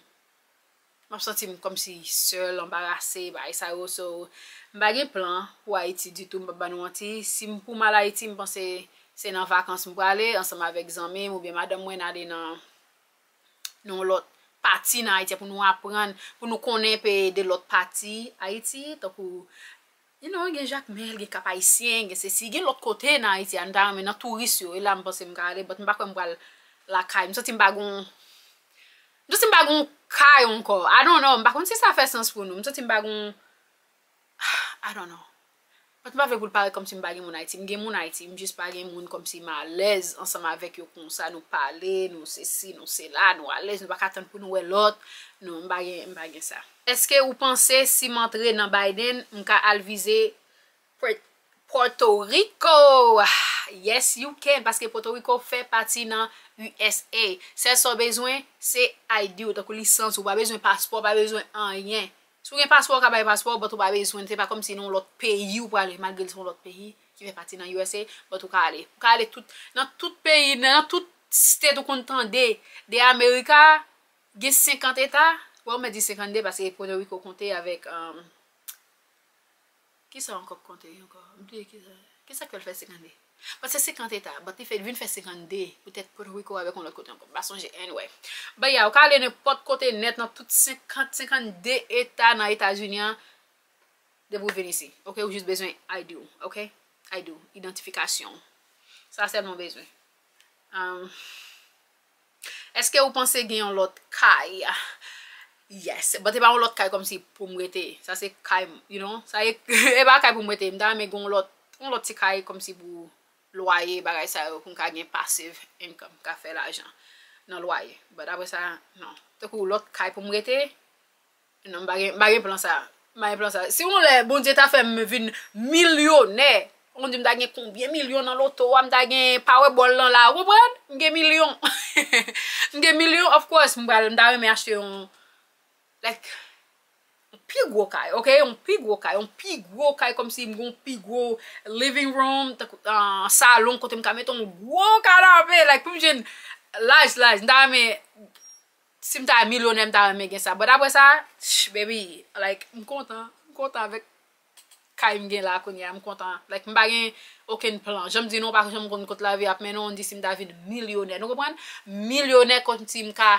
m ap santi m kòmsi sèl, anbarase, bagay sa yo. So, m pa gen plan pou Ayiti ditou, m p ap ba nou manti. Si m pou m al Ayiti, m panse se nan vakans m prale, ansanm avèk zanmi m oubyen madanm mwen, n ale nan nan yon lòt pati nan Ayiti pou nou aprann, pou nou konnen pe de lòt pati Ayiti, tankou, you know, gen Jakmèl, gen Kap Ayisyen, gen sesi, gen lòt kote nan Ayiti a, nou ta renmen nan touris yo, e la m panse m ka ale, but m pa kwè m pral lakay, m santi m pa gon, m santi m pa gon kay ankò, I don't know, m pa konn si sa fè sans pou nou, m santi m pa gon, I don't know. But m pa vle pou l parèt kòmsi m pa gen moun Ayiti. M gen moun Ayiti, m jis pa gen moun kòmsi m alèz ansanm avèk yo konsa. Nou pale, nou sesi, nou sela, nou alèz, nou pa ka tann pou nou wè lòt. Non, m pa gen, m pa gen sa. Èske ou panse si m antre nan Biden, m ka al vize Pwe- Puerto Rico? Yes, you can, paske Puerto Rico fè pati nan U S A. Sèl sa w bezwen, se I D ou, tankou lisans ou, pa bezwen paspò, pa bezwen anyen. Si w gen paspò, w ka bay paspò, but ou pa bezwen, se pa kòmsi nan yon lòt peyi ou prale, malgre l se yon lòt peyi ki fè pati nan U S A, but ou ka ale. Ou ka ale tout, nan tout peyi, nan tout state ou konn tande de Amerika, gen senkant eta, bon, m di senkannde paske Puerto Rico konte avèk, um, kisa ankò k konte ankò? M bliye kisa, kisa k fè l fè senkannde? But se senkant eta, but li fè, vin fè senkannde, poutèt Puerto Rico avèk yon lòt kote ankò. M pa sonje, anyway. But yeah, ou ka ale nenpòt kote nèt nan tout senkant, senkannde eta nan Etazini an, depi ou vin isi. Ok, ou jis bezwen I D ou, ok? I D ou, idantifikasyon. Sa sèlman w bezwen. Um, Èske ou panse gen yon lòt kay? Yes, but e pa yon lòt kay kòmsi pou m rete. Sa se kay, you know, sa e, e pa kay pou m rete. M ta renmen gen yon lòt, yon lòt ti kay kòmsi pou lwaye, bagay sa yo, pou m ka gen passive income, ka fè lajan nan lwaye. But apre sa, non. Tankou lòt kay pou m rete, non, m pa gen, m pa gen plan sa. M pa gen plan sa. Si yon lè Bondye ta fè m vin milyonè, Bondye, m ta gen konbyen milyon nan loto a, m ta gen Powerball lan la, ou konprann? M gen milyon. M gen milyon, of course, m pral, m ta renmen achte yon, like, yon pi gwo kay, ok? Yon pi gwo kay, yon pi gwo kay, kòmsi m gen yon pi gwo living room, tankou, ah, salon, kote m ka mete yon gwo kanape, like, pou m jwenn laj, laj, m ta renmen, si m ta milyonè, m ta renmen gen sa. But apre sa, ch, baby, like, m kontan, m kontan avèk kay m gen la kounye a, m kontan. Like, m pa gen okenn plan. Jan m di nou, m pa janm konn kot lavi ap mennen w, m di si m ta vin milyonè. Nou konprann? Milyonè, kòmsi m ka,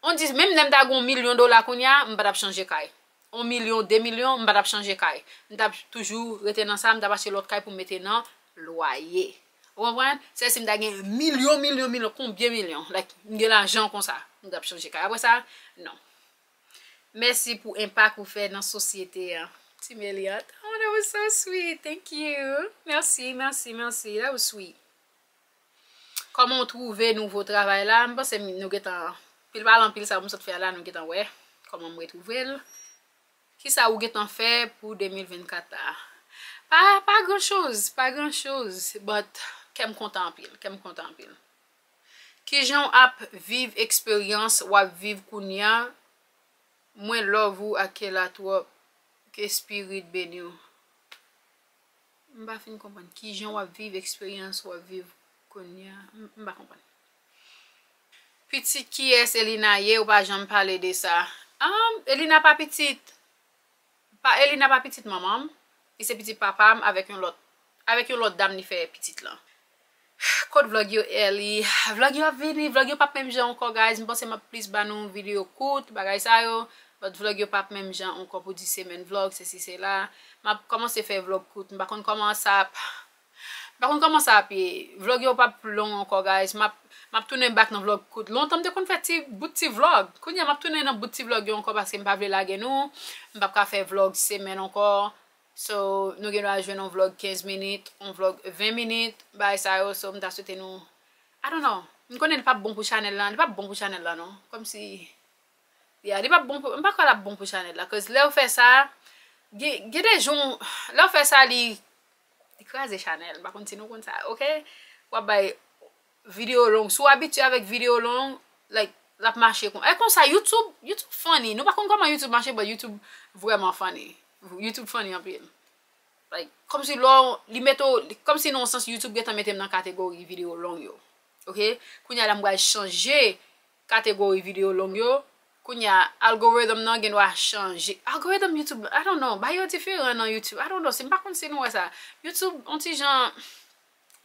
on di, menm lè m ta gen yon milyon dola kounye a, m pa t ap chanje kay. On milyon, de milyon, m pa t ap chanje kay. M t ap toujou rete nan sa, m t ap achte lòt kay pou m mete nan lwaye. Ou konprann? Se si m ta gen milyon, milyon, milyon, konbyen milyon? Like, m gen lajan konsa, m t ap chanje kay. Apre sa, non. Mèsi pou enpak ou fè nan sosyete an. Team Eliante. Oh, that was so sweet. Thank you. Mèsi, mèsi, mèsi. That was sweet. Kòman w twouve nouvo travay la? M panse nou gentan, pil pale anpil sa m sot fè a la, nou gentan wè kòman m retwouve l. Kisa ou gentan fè pou de mil vennkat la? Pa, pa gran choz, pa gran choz, but kè m kontan anpil, kè m kontan anpil. Kijan w ap viv eksperyans w ap viv kounye a? Mwen love ou ak Kela twòp. Ke Spirit beni w. M pa fin konprann kijan w ap viv eksperyans w ap viv kounye a. M, m pa konprann. Pitit kiyès Elina ye? Ou pa janm pale de sa. Ah, Elina pa pitit. Pa, Elina pa pitit manman m. Li se pitit papa m avèk yon lòt, avèk yon lòt dam li fè pitit lan. Kot vlog yo, Ellie? Vlog yo ap vini, vlog yo p ap menm jan ankò, guys. M panse m ap plis ba nou videyo kout, bagay sa yo. But vlog yo p ap menm jan ankò pou di semèn vlog, sesi, sela. M ap kòmanse fè vlog kout. M pa konn kòman sa ap, m pa konn kòman sa ap ye. Vlog yo p ap long ankò, guys. M ap, m ap tounen back nan vlog kout. Lontan m te konn fè ti bout ti vlog. Kounye a m ap tounen nan bout ti vlog yo ankò paske m pa vle lage nou. M p ap ka fè vlog semèn ankò. So, nou gen dwa jwenn yon vlog kenz minit, yon vlog ven minit, bagay sa yo. So, m ta swete nou, I don't know. M konnen li p ap bon pou chanèl lan, li p ap bon pou chanèl lan, non. Kòmsi, yeah, li p ap bon pou, m pa kwè l ap bon pou chanèl la. Cause lè w fè sa, gen, gen de jou, lè w fè sa, li, li kraze chanèl. M pa konn si nou konn sa, ok? W ap bay videyo long. Si w abitye avèk videyo long, like, l ap mache kon. E konsa, YouTube, YouTube funny. Nou pa konn kòman YouTube mache, but YouTube vrèman funny. YouTube funny anpil. Like, kòmsi lò, li mete w, kòmsi nan yon sans YouTube gentan mete m nan kategori videyo long yo. Ok? Kounye a la m pral chanje kategori videyo long yo. Kounye a, algorithm nan gen dwa chanje. Algorithm YouTube, I don't know. Bagay yo diferan nan YouTube. I don't know. Si m pa konn si nou wè sa. YouTube, on ti jan,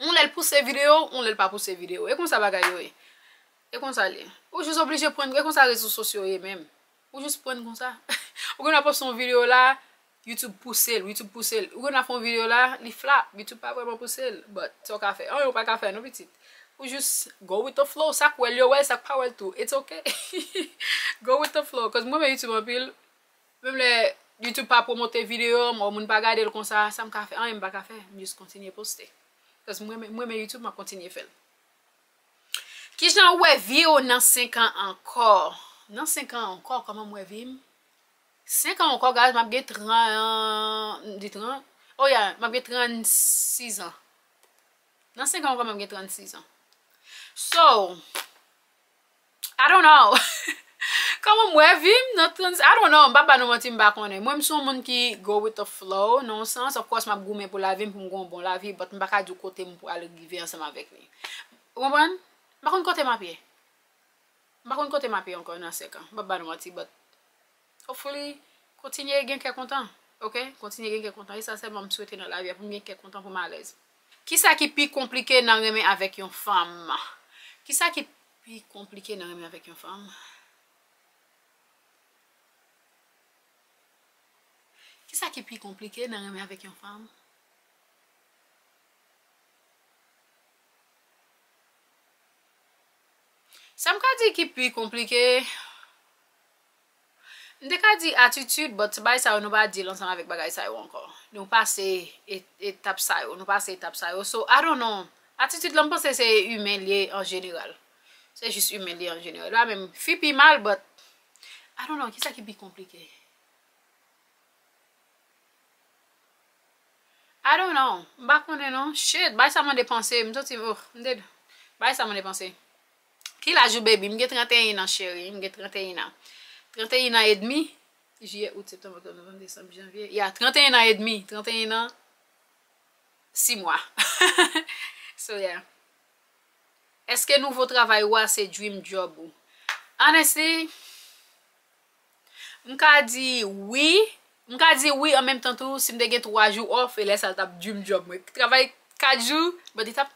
yon lè l pouse videyo, yon lè l pa pouse videyo. E konsa bagay yo ye. E konsa l ye. Ou jis oblije pran, e konsa rezo sosyo ye menm. Ou jis pran konsa. Ou gen dwa poste yon videyo la, YouTube pouse l, YouTube pouse l. Ou gen dwa fè yon videyo la, li flop, YouTube pa vrèman pouse l. But, sa w ka fè? Anyen ou pa ka fè non, pitit. Ou jis go with the flow, sa k wè l yo wè l, sa k pa wè l tou. It's ok. Go with the flow, cause mwen renmen YouTube anpil. Menm lè YouTube pa pwomote videyo m, ou moun pa gade l konsa, sa m ka fè? Anyen m pa ka fè. M jis kontinye poste. Cause mwen renmen, mwen renmen YouTube, m ap kontinye fè l. Kijan ou wè vi w nan senk an ankò? Nan senk an ankò, kòman m wè vi m? Senk an ankò, guys, m ap gen trant, m di trant? Oh yeah, m ap gen trannsis an. Nan senk an ankò, m ap gen trannsis an. So, I don't know. Kòman m wè vi m nan trannsis? I don't know. M pa ba nou manti, m pa konnen. Mwen, m se yon moun ki go with the flow, nan yon sans. Of course, m ap goumen pou lavi m, pou m gen yon bon lavi, but m pa ka di w kote m pral rive ansanm avèk li. Ou konprann? M pa konn kote m ap ye. M pa konn kote m ap ye ankò nan senk an. M p ap ba nou manti, but hopefully, kontinye gen kè kontan. Ok? Kontinye gen kè kontan. E sa sèlman m swete nan lavi a, pou m gen kè kontan, pou m alèz. Kisa ki pi konplike nan renmen avèk yon fanm? Kisa ki pi konplike nan renmen avèk yon fanm? Kisa ki pi konplike nan renmen avèk yon fanm? Sa m ka di ki pi konplike, m te ka di atitid, but bagay sa yo nou pa di l ansanm avèk bagay sa yo ankò. Nou pase e-, etap sa yo, nou pase etap sa yo. So, I don't know. Atitid la, m panse se imen l ye an jeneral. Se jis imen l ye an jeneral. Li pa menm fi pi mal, but I don't know. Kisa ki pi konplike? I don't know. M pa konnen non. Shit, bay sa mande panse. M santi, oh, m dead. Bay sa mande panse. Ki laj ou, baby? M gen tranteyen an, cheri. M gen tranteyen an. Tranteyen an edmi. Jiyè, out, septanm, oktob, novanm, desanm, janvye. Yeah, tranteyen an edmi. Tranteyen an, sis mwa. So, yeah. Èske nouvo travay ou a se dream job ou? Honestly, m ka di wi, M ka di wi, an menm tan tou, si m te gen twa jou off, e lè sa l t ap dream job mwen. Travay kat jou, but it ap,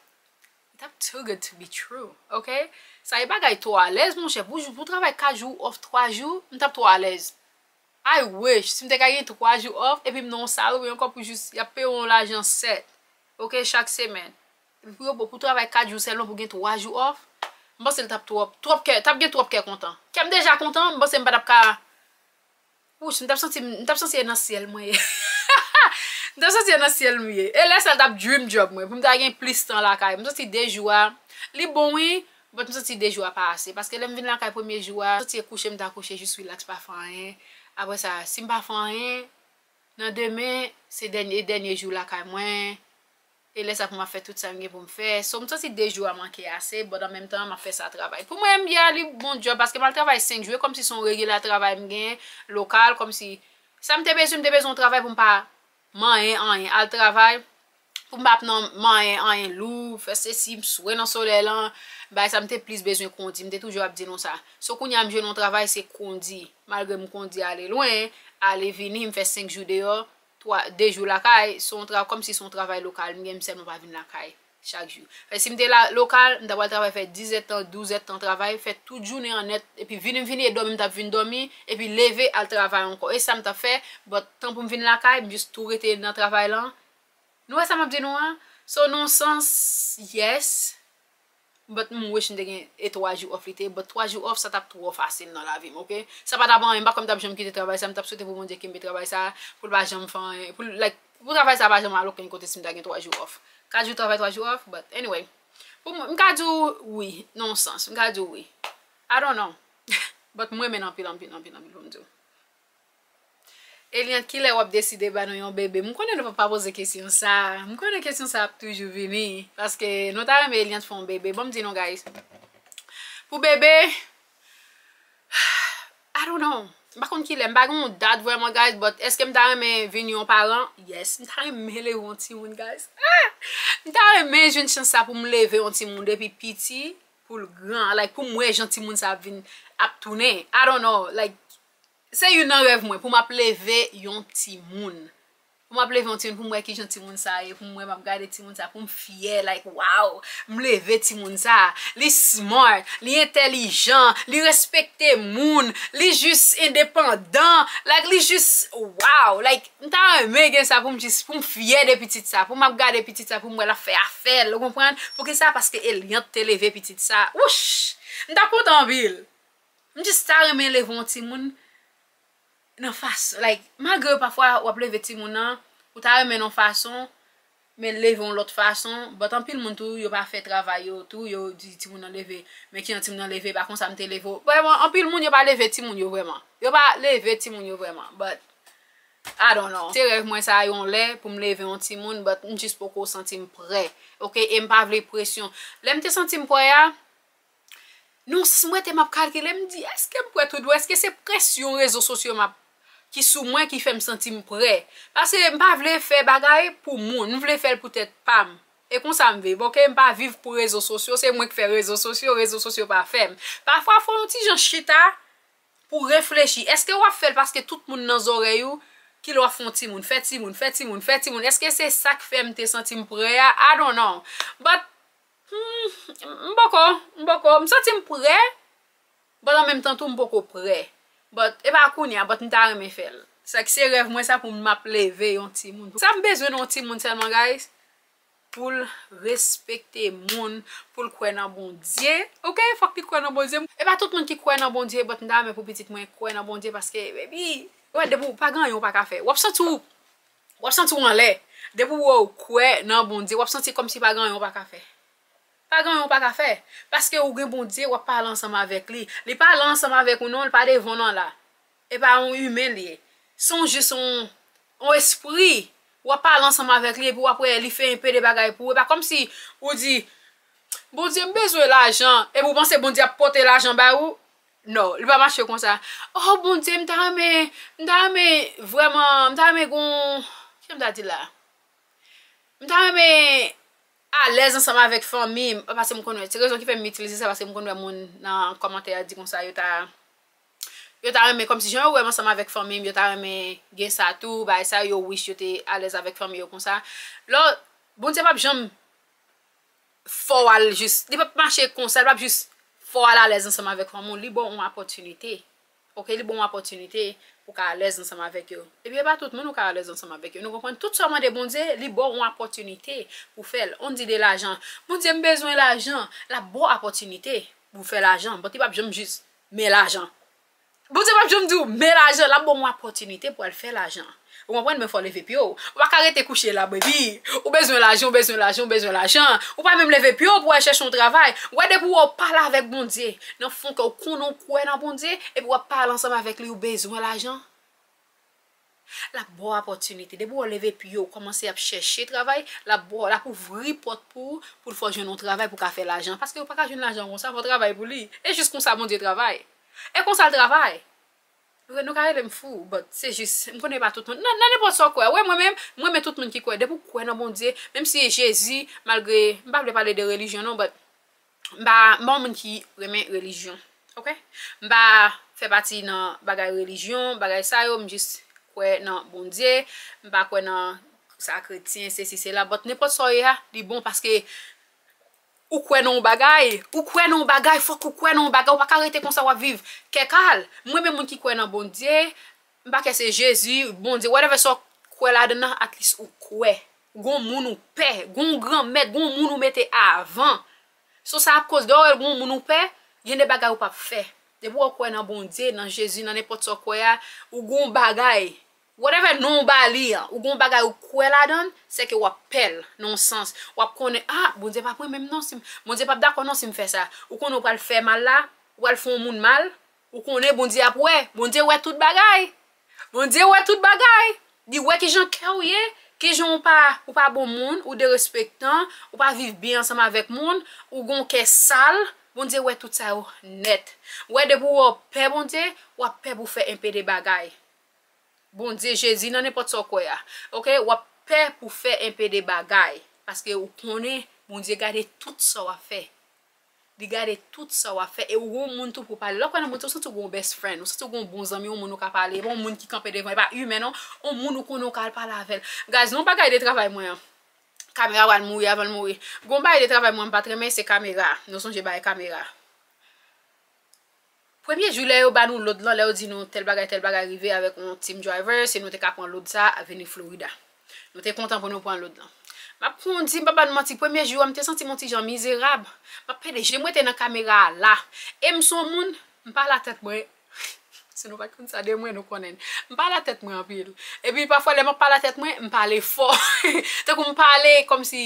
it ap too good to be true, ok? Sa e bagay twò alèz, monchè. Pou, pou travay kat jou, off twa jou, m t ap twò alèz. I wish, si m te ka gen twa jou off, epi m nan yon salary ankò pou jis, y ap peye yon lajan sèt, ok, chak semèn. Epi pou yo, pou travay kat jou sèlman, pou gen twa jou off, m panse l t ap twòp, twòp kè, t ap gen twòp kè kontan. Kè m deja kontan, m panse m pa t ap ka Wouch, m t ap santi, m t ap santi e nan syèl mwen ye. M t ap santi e nan syèl m ye. E lè sa l t ap dream job mwen, pou m ta gen plis tan lakay. M santi de jou a, li bon wi, but m santi de jou a pa ase. Paske lè m vin lakay premye jou a, m santi e kouche m ta kouche, jis relax, pa fè anyen. Apre sa, si m pa fè anyen, nan demen, se dènye, dènye jou lakay mwen. E lè sa pou m ap fè tout sa m gen pou m fè. So, m santi de jou a manke ase, but an menm tan, m ap fè sa travay. Pou mwen, m, yeah, li bon job, paske m al travay senk jou, e kòmsi se yon regila travay m gen, lokal, kòmsi sa m te bezwen, m te bezwen yon travay pou m pa manyen anyen, al travay, pou m pa ap nan manyen anyen lou, fè sesi, m swe nan solèy lan, bagay sa m te plis bezwen kondi, m te toujou ap di nou sa. So, kounye a m jwenn yon travay, se kondi, malgre m kondi ale lwen, ale vini, m fè senk jou deyò, twa, de jou lakay, se yon tra-, kòmsi se yon travay lokal m gen, m sèlman pa vin lakay chak jou. Fè si m te la lokal, m ta pral travay fè diz èdtan, douz èdtan travay, fè tout jounen an nèt, epi vini m vini e dòmi m t ap vin dòmi, epi leve al travay ankò. E sa m t ap fè, but tan pou m vin lakay, m jis tou rete nan travay lan. Nou wè sa m ap di nou an? So, nan yon sans, yes, but m wish m te gen e twa jou off li te ye, but twa jou off sa t ap twò fasil nan lavi m, ok? Sa pa t ap anyen, m pa kwè m t ap janm kite travay sa, m t ap swete pou Bondye kenbe travay sa, pou l pa janm fè anyen, pou l, like, pou travay sa pa janm al okenn kote si m ta gen twa jou off. Kat jou travay, twa jou off, but anyway. Pou mwen, m ka di w wi, nan yon sans, m ka di w wi. I don't know. But m renmen l anpil, anpil, anpil, anpil, pou m di w. Eliante, kilè w ap deside ba nou yon bebe? M konnen nou p ap pa poze kesyon sa. M konnen kesyon sa ap toujou vini. Paske nou ta renmen Eliante fè yon bebe. Bon, m di nou, guys. Pou bebe, I don't know. M pa konn kilè. M pa gen yon dat vrèman, guys, but èske m ta renmen vin yon paran? Yes. M ta renmen leve yon timoun, guys. Ah! M ta renmen jwenn chans sa pou m leve yon timoun depi piti, pou l gran. Like, pou m wè jan timoun sa ap vin, ap tounen. I don't know. Like, se youn nan rèv mwen, pou m ap leve yon timoun. Pou m ap leve yon timoun, pou m wè kijan timoun sa ye, pou m wè m ap gade timoun sa, pou m fyè, like, wow, m leve timoun sa. Li smart, li entèlijan, li respekte moun, li jis endepandan, like, li jis, wow, like, m ta renmen gen sa pou m jis, pou m fyè de pitit sa, pou m ap gade pitit sa, pou m wè l ap fè afè l, ou konprann? Poukisa? Paske Eliante te leve pitit sa. Wouch! M t ap kontan anpil. M jis ta renmen leve yon timoun nan fason, like, malgre pafwa w ap leve timoun nan, ou ta renmen nan yon fason, men leve yon lòt fason, but anpil moun tou, yo pa fè travay yo tou, yo di timoun nan leve, men kijan timoun nan leve, pa konsa m te leve w. Vrèman, anpil moun, yo pa leve timoun yo vrèman. Yo pa leve timoun yo vrèman, but I don't know. Se rèv mwen sa yon lè pou m leve yon timoun, but m jis poko santi m prè. Ok, e m pa vle presyon. Lè m te santi m prè a, nou s-, mwen te m ap kalkile, m di, èske m prè tout bon? Èske se presyon rezo sosyo m ap, ki sou mwen, ki fè m santi m prè? Paske m pa vle fè bagay pou moun, m vle fè l pou tèt pa m. E konsa m viv, ok? M pa viv pou rezo sosyo, se mwen k fè rezo sosyo, rezo sosyo pa fè m. Pafwa, fò yon ti jan chita, pou reflechi. Èske w ap fè l paske tout moun nan zòrèy ou, kilè w ap fè yon timoun, fè timoun, fè timoun, fè timoun? Èske se sa k fè m te santi m prè a? I don't know. But, hmm, m poko, m poko. M santi m prè, but an menm tan tou, m poko prè. But, e pa kounye a, but m ta renmen fè l. Sa k se rèv mwen sa pou m ap leve yon timoun. Sa m bezwen nan yon timoun sèlman, guys. Pou l respekte moun, pou l kwè nan Bondye. Ok, fòk li kwè nan Bondye. E pa tout moun ki kwè nan Bondye, but m ta renmen pou pitit mwen kwè nan Bondye, paske, baby, wè, depi w pa gen anyen w pa ka fè. W ap santi w, w ap santi w anlè. Depi w wè w kwè nan Bondye, w ap santi kòmsi pa gen anyen w pa ka fè. Pa gen anyen w pa ka fè. Paske ou gen Bondye, w ap pale ansanm avèk li. Li pale ansanm avèk ou non, li pa devan w nan la. E pa yon imen li ye. Se yon jis yon, yon espri. W ap pale ansanm avèk li, epi w ap wè li fè enpe de bagay pou ou. E pa kòmsi ou di, Bondye, m bezwen lajan, epi w panse Bondye ap pote lajan bay ou. Non, li pa mache konsa. Oh, Bondye, m ta renmen, m ta renmen vrèman, m ta renmen gon, ki m ta di la? M ta renmen alèz ansanm avèk fanmi m, paske m konn wè, se rezon ki fè m itilize sa, paske m konn wè moun nan kòmantè a di konsa, yo ta, Yo ta renmen, kòmsi jan yo wè m ansanm avèk fanmi m, yo ta renmen gen sa tou, bagay sa, yo wish yo te alèz avèk fanmi yo konsa. Lò, Bondye p ap janm fè w al jis, li p ap mache konsa, li p ap jis fè w al alèz ansanm avèk fanmi w, li ba w yon opòtinite. Oke, li ba w yon opòtinite pou w ka alèz ansanm avèk yo. Epi e pa tout moun ou ka alèz ansanm avèk yo. Nou konprann? Tout sa w mande Bondye, li ba w yon opòtinite pou w fè l. On di de lajan. Bondye, m bezwen lajan. L ap ba w opòtinite pou w fè lajan. But li p ap janm jis men lajan. Bondye p ap janm di w men lajan, l ap ba w yon opòtinite pou w al fè lajan. Ou konprann? Men fò w leve pye w. Ou pa ka rete kouche la, baby. Ou bezwen lajan, ou bezwen lajan, ou bezwen lajan. Ou pa menm leve pye w pou w al chèche yon travay. Ou wè, depi w pale avèk Bondye, nan fon kè w konnen w kwè nan Bondye, epi w ap pale ansanm avèk li, ou bezwen lajan. L ap ba w opòtinite. Depi w leve pye w, kòmanse ap chèche travay, l ap ba w, l ap ouvri pòt pou ou, pou l fè w jwenn yon travay pou w ka fè lajan. Paske ou pa ka jwenn lajan konsa, fò w travay pou li. E jis konsa Bondye travay. E konsa l travay. Nou, nou ka rele m fou, but se jis, m konnen pa tout moun. Nan, nan nenpòt sa w kwè. Wè, mwen menm, mwen renmen tout moun ki kwè. Depi w kwè nan Bondye, menm si Jezi, malgre, m pa vle pale de relijyon non, but m pa, m pa yon moun ki renmen relijyon. Oke? M pa fè pati nan bagay relijyon, bagay sa yo, m jis kwè nan Bondye, m pa kwè nan sa kretyen, sesi, sela, but nenpòt sa w ye a, li bon paske ou kwè nan yon bagay, ou kwè nan yon bagay, fòk ou kwè nan yon bagay, ou pa ka rete konsa w ap viv kè kal. Mwen menm moun ki kwè nan Bondye, m pa kè se Jezi, Bondye, whatever sa w kwè ladan nan, at least ou kwè. Gon moun ou pè, gon granmèt, gon moun ou mete avan. So sa ap koz lè w wè gon moun ou pè, gen de bagay ou p ap fè. Depi w kwè nan Bondye, nan Jezi, nan nenpòt sa w kwè a, ou gon bagay. Whatever non w ba li an, ou gon bagay ou kwè ladan l, sèke w ap pè l, nan yon sans. W ap konnen, ah, Bondye p ap renmen m non, si m, Bondye p ap dakò non si m fè sa. Ou konnen w pral fè mal la, ou pral fè yon moun mal, ou konnen Bondye ap wè, Bondye wè tout bagay. Bondye wè tout bagay. Li wè kijan kè w ye, kijan w pa, ou pa bon moun, ou derespektan, ou pa viv byen ansanm avèk moun, ou gon kè sal. Bondye wè tout sa yo nèt. Ou wè depi w pè Bondye, w ap pè pou fè enpe de bagay. Bondye, Jezi, nan nenpòt sa w kwè a. Oke? W ap pè pou fè enpe de bagay. Paske ou konnen Bondye gade tout sa w ap fè. Li gade tout sa w ap fè. E ou gon moun tou pou pale. Lè w kwè nan Bondye, ou santi w gon best friend. Ou santi w gon bon zanmi, yon moun ou ka pale. E pa yon moun ki kanpe devan. E pa imen non. Yon moun ou konnen w ka al pale avè l. Guys, yon bagay de travay mwen an. Kamera pral mouri avan l mouri. Gon bagay de travay mwen m pa t renmen, se kamera. Nou sonje bagay kamera. Premye jou lè yo ba nou lòd lan, lè yo di nou tèl bagay, tèl bagay rive avèk yon team driver, se nou te ka pran lòd sa a vini Florida. Nou te kontan pou nou pran lòd lan. M ap fè w di, m pa ba nou manti, premye jou a, m te santi m yon ti jan mizerab. M ap pede je m rete nan kamera a la. E m se yon moun, m pale a tèt mwen. Si nou pa t konn sa de mwen, nou konnen. M pale a tèt mwen anpil. Epi pafwa, lè m ap pale a tèt mwen, m pale fò. Tankou m pale kòmsi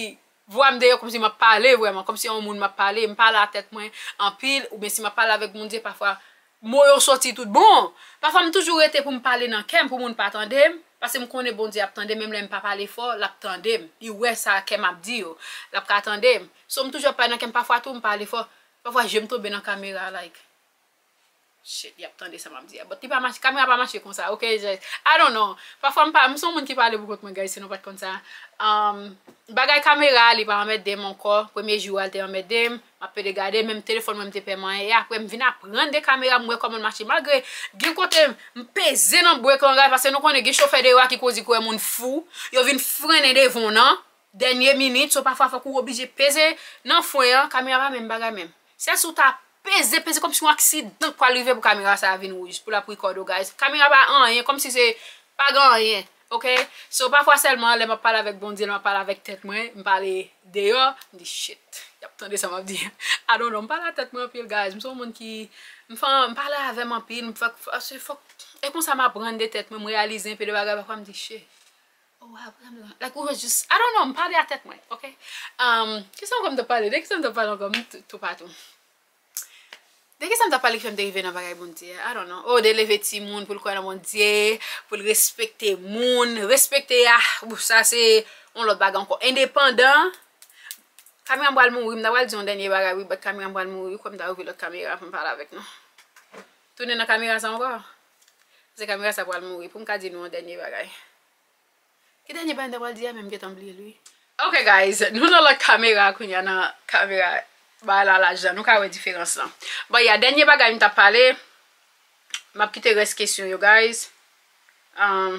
vwa m deyò kòmsi m ap pale vrèman, kòmsi yon moun m ap pale, m pale a tèt mwen anpil, oubyen si m ap pale avèk Bondye, pafwa, mo yo soti tout bon. Pafwa, m toujou rete pou m pale nan kè m, pou moun pa tande m, paske m konnen Bondye ap tande m, menm lè m pa pale fò, l ap tande m. Li wè sa kè m ap di yo, l ap ka tande m. So, m toujou ap pale nan kè m, pafwa tou, m pale fò, pafwa, je m tonbe nan kamera, like, Shit, y ap tande sa m ap di a. But li pa mache, kamera pa mache konsa, oke? Just, I don't know. Pafwa m pa, m se yon moun ki pale pou kont mwen, guys, si nou pa t konn sa. Um, bagay kamera a, li pa anmède m ankò. Premye jou a, l te anmède m. M ap pede gade, menm telefòn mwen, m te pè manyen. E apre, m vin aprann de kamera, m wè kòman l mache. Malgre, gen kote, m peze nan brek lan, guys, paske nou konnen, gen chofè deyò a ki koz kwè moun fou. Yo vin frennen devan w nan dènye minit, so pafwa fòk ou oblije peze nan fren an, kamera pa menm bagay menm. Sèl si w ta peze, peze kòmsi yon aksidan k pral rive pou kamera sa a vin wouj, pou l ap record ou, guys. Kamera pa anyen, kòmsi se pa gen anyen, oke? So pafwa sèlman, lè m ap pale avèk Bondye, lè m ap pale avèk tèt mwen, m pale deyò, m di, "Shit, y ap tande sa m ap di." I don't know, m pale a tèt mwen anpil, guys. M se yon moun ki, m fè, m pale avè m anpil, m fè, fè, se fòk, e konsa m aprann de tèt mwen, m reyalize enpe de bagay, pafwa m di, "Shit." Oh, wow, like, we was just, I don't know, m pale a tèt mwen, oke? Um, kisa ankò m t ap pale? De kisa m t ap pale ankò? M tou, toupatou. De kisa m t ap pale ki fè m te rive nan bagay Bondye a? I don't know. Oh, de leve timoun pou l kwè nan Bondye, pou l respekte moun. Respekte a, ou, sa se yon lòt bagay ankò. Endepandan, kamera m pral mouri, m ta pral di yon dènye bagay, wi, but kamera m pral mouri, wi, kwè m ta ouvri lòt kamera pou m pale avèk nou. Tounen nan kamera sa ankò. Se kamera sa pral mouri, pou m ka di nou yon dènye bagay. Ki dènye bagay m ta pral di a menm, m gentan bliye l, wi. Ok, guys, nou nan lòt kamera kounye a, nan kamera bagay la, lajan. Nou ka wè diferans lan. Bon, ya, dènye bagay m t ap pale, M ap kite rès kesyon yo, guys. Um,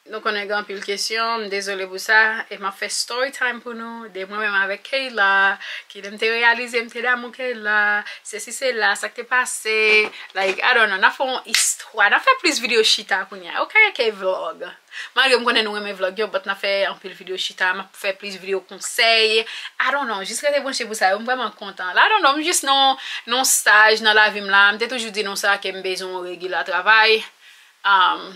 nou konnen gen anpil kesyon, m dezole pou sa, e m ap fè story time pou nou, de mwen menm avèk Kayla, kilè m te reyalize m te damou Kayla, sesi sela, sa k te pase, like, I don't know, n ap fè yon istwa, n ap fè plis videyo chita kounye a, okay, ke vlog. Malgre m konnen nou renmen vlog yo, but n ap fè anpil videyo chita, m ap fè plis videyo konsèy. I don't know, jis rete branche pou sa yo, m vrèman kontan. La, I don't know, m jis nan, nan staj nan lavi m la, m te toujou di nou sa ke m bezwen yon regila travay. Um,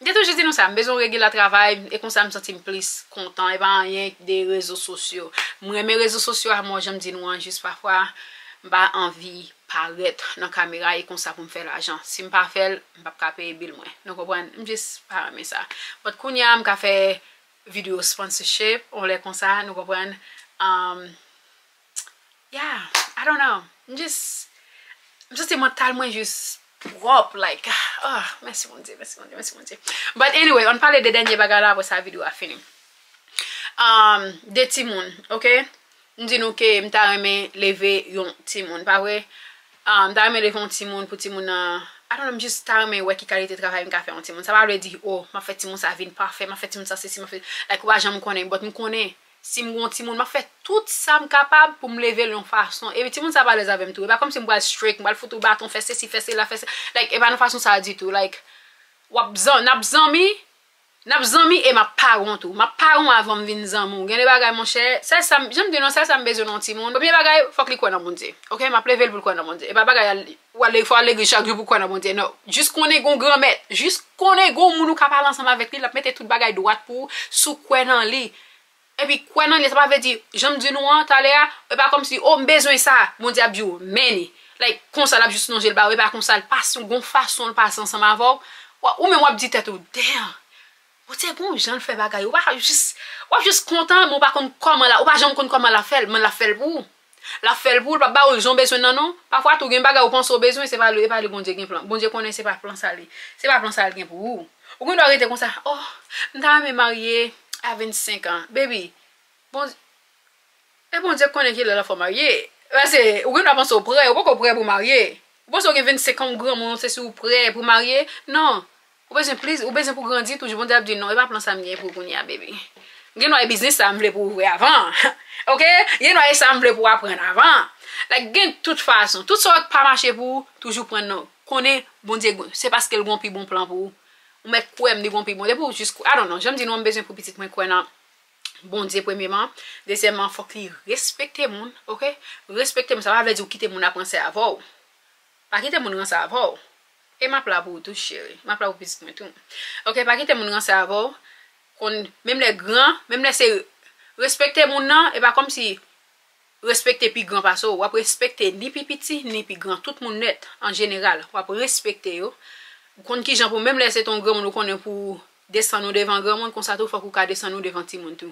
m te toujou di nou sa, m bezwen yon regila travay, e konsa m santi m plis kontan, e pa anyen de rezo sosyo. M renmen rezo sosyo a, mwen jan m di nou an, jis pafwa, m pa anvi parèt nan kamera e konsa pou m fè lajan. Si m pa fè l, m p ap ka peye bil mwen. Nou konprann? M jis pa renmen sa. But kounye a, m ka fè videyo sponsorship, yon lè konsa, nou konprann? Um, yeah, I don't know. M jis, m santi mantal mwen jis pwòp, like, oh, mèsi Bondye, mèsi Bondye, mèsi Bondye. But anyway, ann pale de dènye bagay la, apre sa videyo a fini. Um, de timoun, ok? M di nou ke m ta renmen leve yon timoun, pa vre? Ah, m ta renmen leve yon timoun pou timoun nan, I don't know, m jis ta renmen wè ki kalite travay m ka fè yon timoun. Sa pa vle di, oh, m ap fè timoun sa vin pafè, m ap fè timoun sa sesi, m ap fè, like, ou pa janm konnen, but m konnen, si m gen yon timoun, m ap fè tout sa m kapab pou m leve l yon fason. Epi timoun sa pa alèz avè m tou. E pa kòmsi m pral strict, m pral fout ou baton, fè sesi, fè sela, fè se, like, e pa nan fason sa ditou. Like, w ap zan-, n ap zanmi, n ap zanmi e m ap paran w tou. M ap paran w avan m vin zanmi w. Gen de bagay, monchè, sèl sa m, jan m di nou, sèl sa m bezwen nan yon timoun. Premye bagay, fòk li kwè nan Bondye. Ok, m ap leve l pou l kwè nan Bondye. E pa bagay al, w al, fò al legliz chak jou pou kwè nan Bondye. Non. Jis konnen gen yon granmèt. Jis konnen gen yon moun ou ka pale ansanm avèk li, l ap mete tout bagay dwat pou ou, si w kwè nan li. Epi kwè nan li, sa pa vle di, jan m di nou an, talè a, e pa kòmsi, oh, m bezwen sa, Bondye ap di w, men li. Like, konsa, l ap jis lonje l ba ou, e pa konsa, l pase, gon fason l pase ansanm avè w, w ap, ou menm w ap di tèt ou, damn, Bondye gon jan l fè bagay, ou pa jis, w ap jis kontan, men ou pa konn kòman la, ou pa janm konn kòman l ap fè l, men l ap fè l pou ou. L ap fè l pou ou, l p ap ba ou jan w bezwen nan non. Pafwa tou gen bagay ou panse w bezwen, se pa li, e pa li Bondye gen plan. Bondye konnen se pa plan sa li, se pa plan sa l gen pou ou. Ou gen dwa rete konsa, oh, m ta renmen marye a vennsenk an. Baby, bon, e Bondye konnen kilè l ap fè w marye. Paske ou gen dwa panse w prè, ou poko prè pou marye. Ou panse w gen vennsenk an, ou granmoun, ou se si ou prè pou marye. Non. Ou bezwen plis, ou bezwen pou grandi toujou. Bondye ap di, non, e pa plan sa m gen pou ou kounye a, baby. Gen dwa e biznis sa m vle pou ou ouvri avan. Ok? Gen dwa e sa m vle pou w aprann avan. Like, gen tout fason. Tout sa w wè k pa mache pou ou, toujou pran non. Konnen Bondye, se paske l gon pi bon plan pou ou. Ou mèt kwè m, li gon pi bon. Depi ou jis, I don't know. Jan m di nou, m bezwen pou pitit mwen kwè nan Bondye premyeman. Dezyèmman, fòk li respekte moun, ok? Respekte moun, sa pa vle di ou kite moun ap ranse avè w. Pa kite moun ranse avè w. E m ap la pou ou tou, cheri. M ap la pou pitit mwen tou. Ok, pa kite moun ranse avè w. Konn, menm lè gran, menm lè se respekte moun nan, e pa kòmsi respekte pi gran pase w. W ap respekte ni pi piti, ni pi gran. Tout moun nèt, an jeneral, w ap respekte yo. Ou konn kijan pou, menm lè se te yon granmoun ou konnen pou desann ou devan granmoun, konsa tou fòk ou ka desann ou devan timoun tou.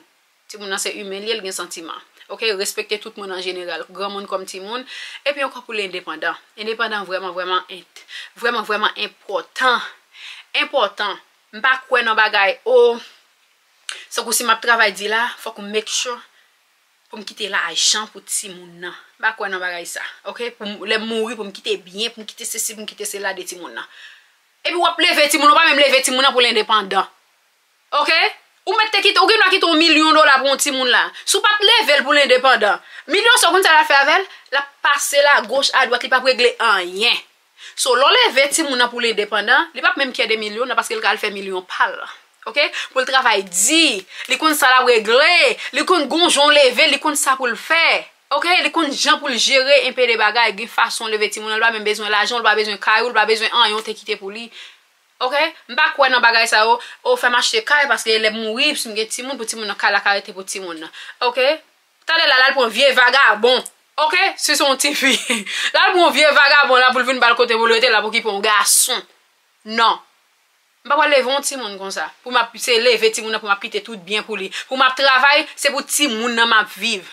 Timoun nan se imen li ye, l gen santiman. Ok, respekte tout moun an jeneral, granmoun kòm timoun. Epi ankò pou l endepandan. Endepandan vrèman, vrèman, en-, vrèman, vrèman enpòtan. Enpòtan. M pa kwè nan bagay, oh, tankou si m ap travay di la, fòk m make sure pou m kite lajan pou timoun nan. M pa kwè nan bagay sa. Ok? Pou m, lè m mouri, pou m kite byen, pou m kite sesi, pou m kite sela de timoun nan. Epi w ap leve timoun, ou pa menm leve timoun nan pou l endepandan. Ok? Ou mèt te kite, ou gen dwa kite yon milyon dola pou yon timoun la. Si w pa t leve l pou l endepandan, milyon sa w konn sa l ap fè avè l? L ap pase l agoch, adwat, li p ap regle anyen. So, lè w leve timoun nan pou l endepandan, li p ap menm kè de milyon nan paske l ka al fè milyon pa l. Ok? Pou l travay di, li konn sa l ap regle, li konn gon jan w leve l, li konn sa pou l fè. Ok? Li konn jan pou l jere enpe de bagay, gen fason w leve timoun nan, li pa menm bezwen lajan w, li pa bezwen kay ou, li pa bezwen anyen w te kite pou li. Ok? M pa kwè nan bagay sa yo, o fè m achte kay paske lè m mouri, si m gen timoun, pou timoun nan, kay la ka rete pou timoun nan. Ok? Talè la, l al pran vye vagabon. Ok? Si se yon tifi. L al pran vye vagabon la pou l vin ba l kote pou l rete la pou okipe yon gason. Non. M pa pral leve yon timoun konsa. Pou m ap, se leve timoun nan pou m ap kite tout byen pou li. Pou m ap travay, se pou timoun nan m ap viv.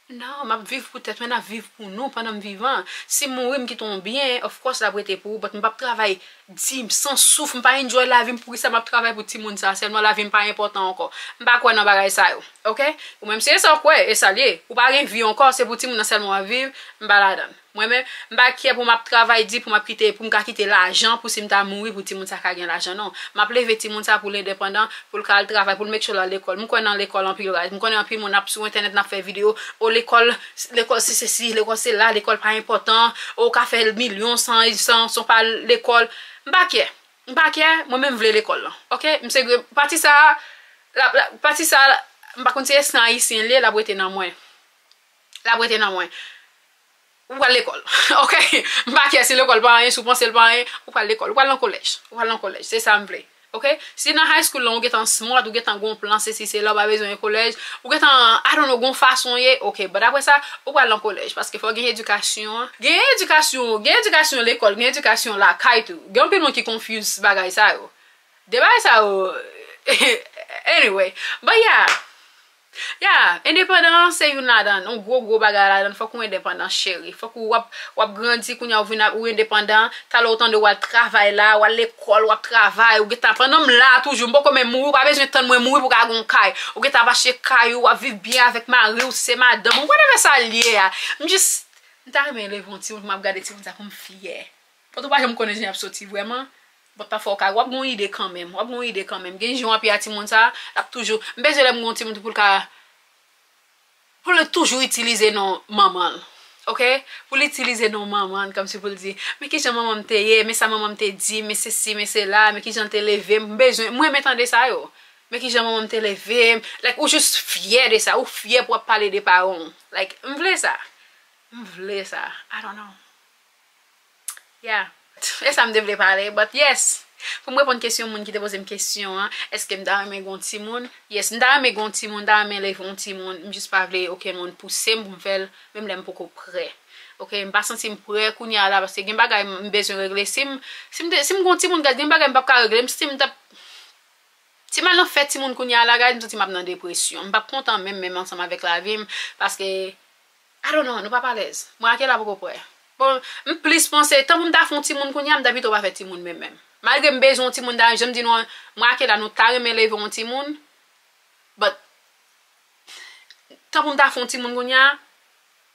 Non, m ap viv pou tèt mwen, n ap viv pou nou pandan m vivan. Si m mouri, m kite yon byen, of course, l ap rete pou ou, but m p ap travay di m san souf, m pa enjoy lavi m, poukisa m ap travay pou timoun sa sèlman, lavi m pa enpòtan ankò. M pa kwè nan bagay sa yo, ok? Ou menm si e sa w kwè, e sa l ye. Ou pa gen vi ankò, se pou timoun nan sèlman w ap viv, m pa ladan l. Mwen menm, m pa kè pou m ap travay di, pou m ap kite, pou m ka kite lajan, pou si m ta mouri, pou timoun sa ka gen lajan, non. M ap leve timoun sa pou l endepandan, pou l ka al travay, pou l make sure l al lekòl. M kwè nan lekòl anpil, guys. M konnen anpil moun ap sou entènèt, n ap fè videyo, o lekòl, lekòl se sesi, lekòl se la, lekòl pa enpòtan, o w ka fè milyon san, san, san w pa al lekòl. M pa kè. M pa kè, mwen menm m vle lekòl lan. Oke? M se gre-, pati sa, la, la, pati sa, m pa konn si se san ayisyen l ye, l ap rete nan mwen. L ap rete nan mwen. Ou pral lekòl. Oke? M pa kè si lekòl pa anyen, si w panse l pa anyen, ou pral lekòl. Ou pral nan kolèj. Ou pral nan kolèj. Se sa m vle. Oke? Si nan high school lan, ou gentan smart, ou gentan gon plan, se si, se la, ou pa bezwen kolèj, ou gentan, I don't know, gon fason ye, oke, but apre sa, ou pral nan kolèj, paske fò gen edikasyon, gen edikasyon, gen edikasyon lekòl, gen edikasyon lakay tou. Gen anpil moun ki confuse bagay sa yo. De bagay sa yo, anyway, but yeah. Yeah, endepandan se youn ladan, yon gwo, gwo bagay ladan, fòk ou endepandan, cheri. Fòk ou w ap, w ap grandi, kounye a ou vin ap, ou endepandan, talè ou tande w al travay la, w al lekòl, w ap travay, ou gentan, pandan m la toujou, m poko menm mouri, ou pa bezwen tann mwen mouri pou w ka gon kay. Ou gentan ap achte kay ou, w ap viv byen avèk mari w, si se madanm ou, whatever sa l ye a. M jis, m ta renmen leve yon timoun pou m ap gade timoun sa pou m fyè. But ou pa janm konnen jan y ap soti vrèman. But pafwa w ka, w ap gon ide kanmenm, w ap gon ide kanmenm. Gen jan w ap ye a timoun sa, l ap toujou, m bezwen lè m gon timoun pou l ka, pou l toujou itilize non manman l. Oke? Pou l itilize non manman l, kòmsi pou l di, men kijan manman m te ye, men sa manman m te di, men sesi, men sela, men kijan l te leve m, m bezwen, m renmen tande sa yo. Men kijan manman m te leve m, like, ou jis fyè de sa, ou fyè pou w ap pale de paran w. Like, m vle sa. M vle sa. I don't know. Yeah. E sa m te vle pale, but yes. Pou m reponn kesyon moun ki te poze m kesyon an, èske m ta renmen gon timoun? Yes, m ta renmen gon timoun, m ta renmen leve yon timoun. M jis pa vle okenn moun pouse m pou m fè l, menm lè m poko prè. Oke, m pa santi m prè kounye a la, paske gen bagay m bezwen regle. Si m, si m te, si m gon timoun, gad, gen bagay m p ap ka regle. M santi m t ap, si m al nan fèt timoun kounye a la, gad, m santi m ap nan depresyon. M p ap kontan menm, menm ansanm avèk lavi m, paske I don't know, nou p ap alèz. Mwen ak Ela poko prè. Bon, m plis panse, tan pou m ta fè yon timoun kounye a, m ta pito pa fè timoun menm menm. Malgre m bezwen yon timoun, dayè, jan m di nou an, mwen ak Ela, nou ta renmen leve yon timoun, but tan pou m ta fè yon timoun kounye a,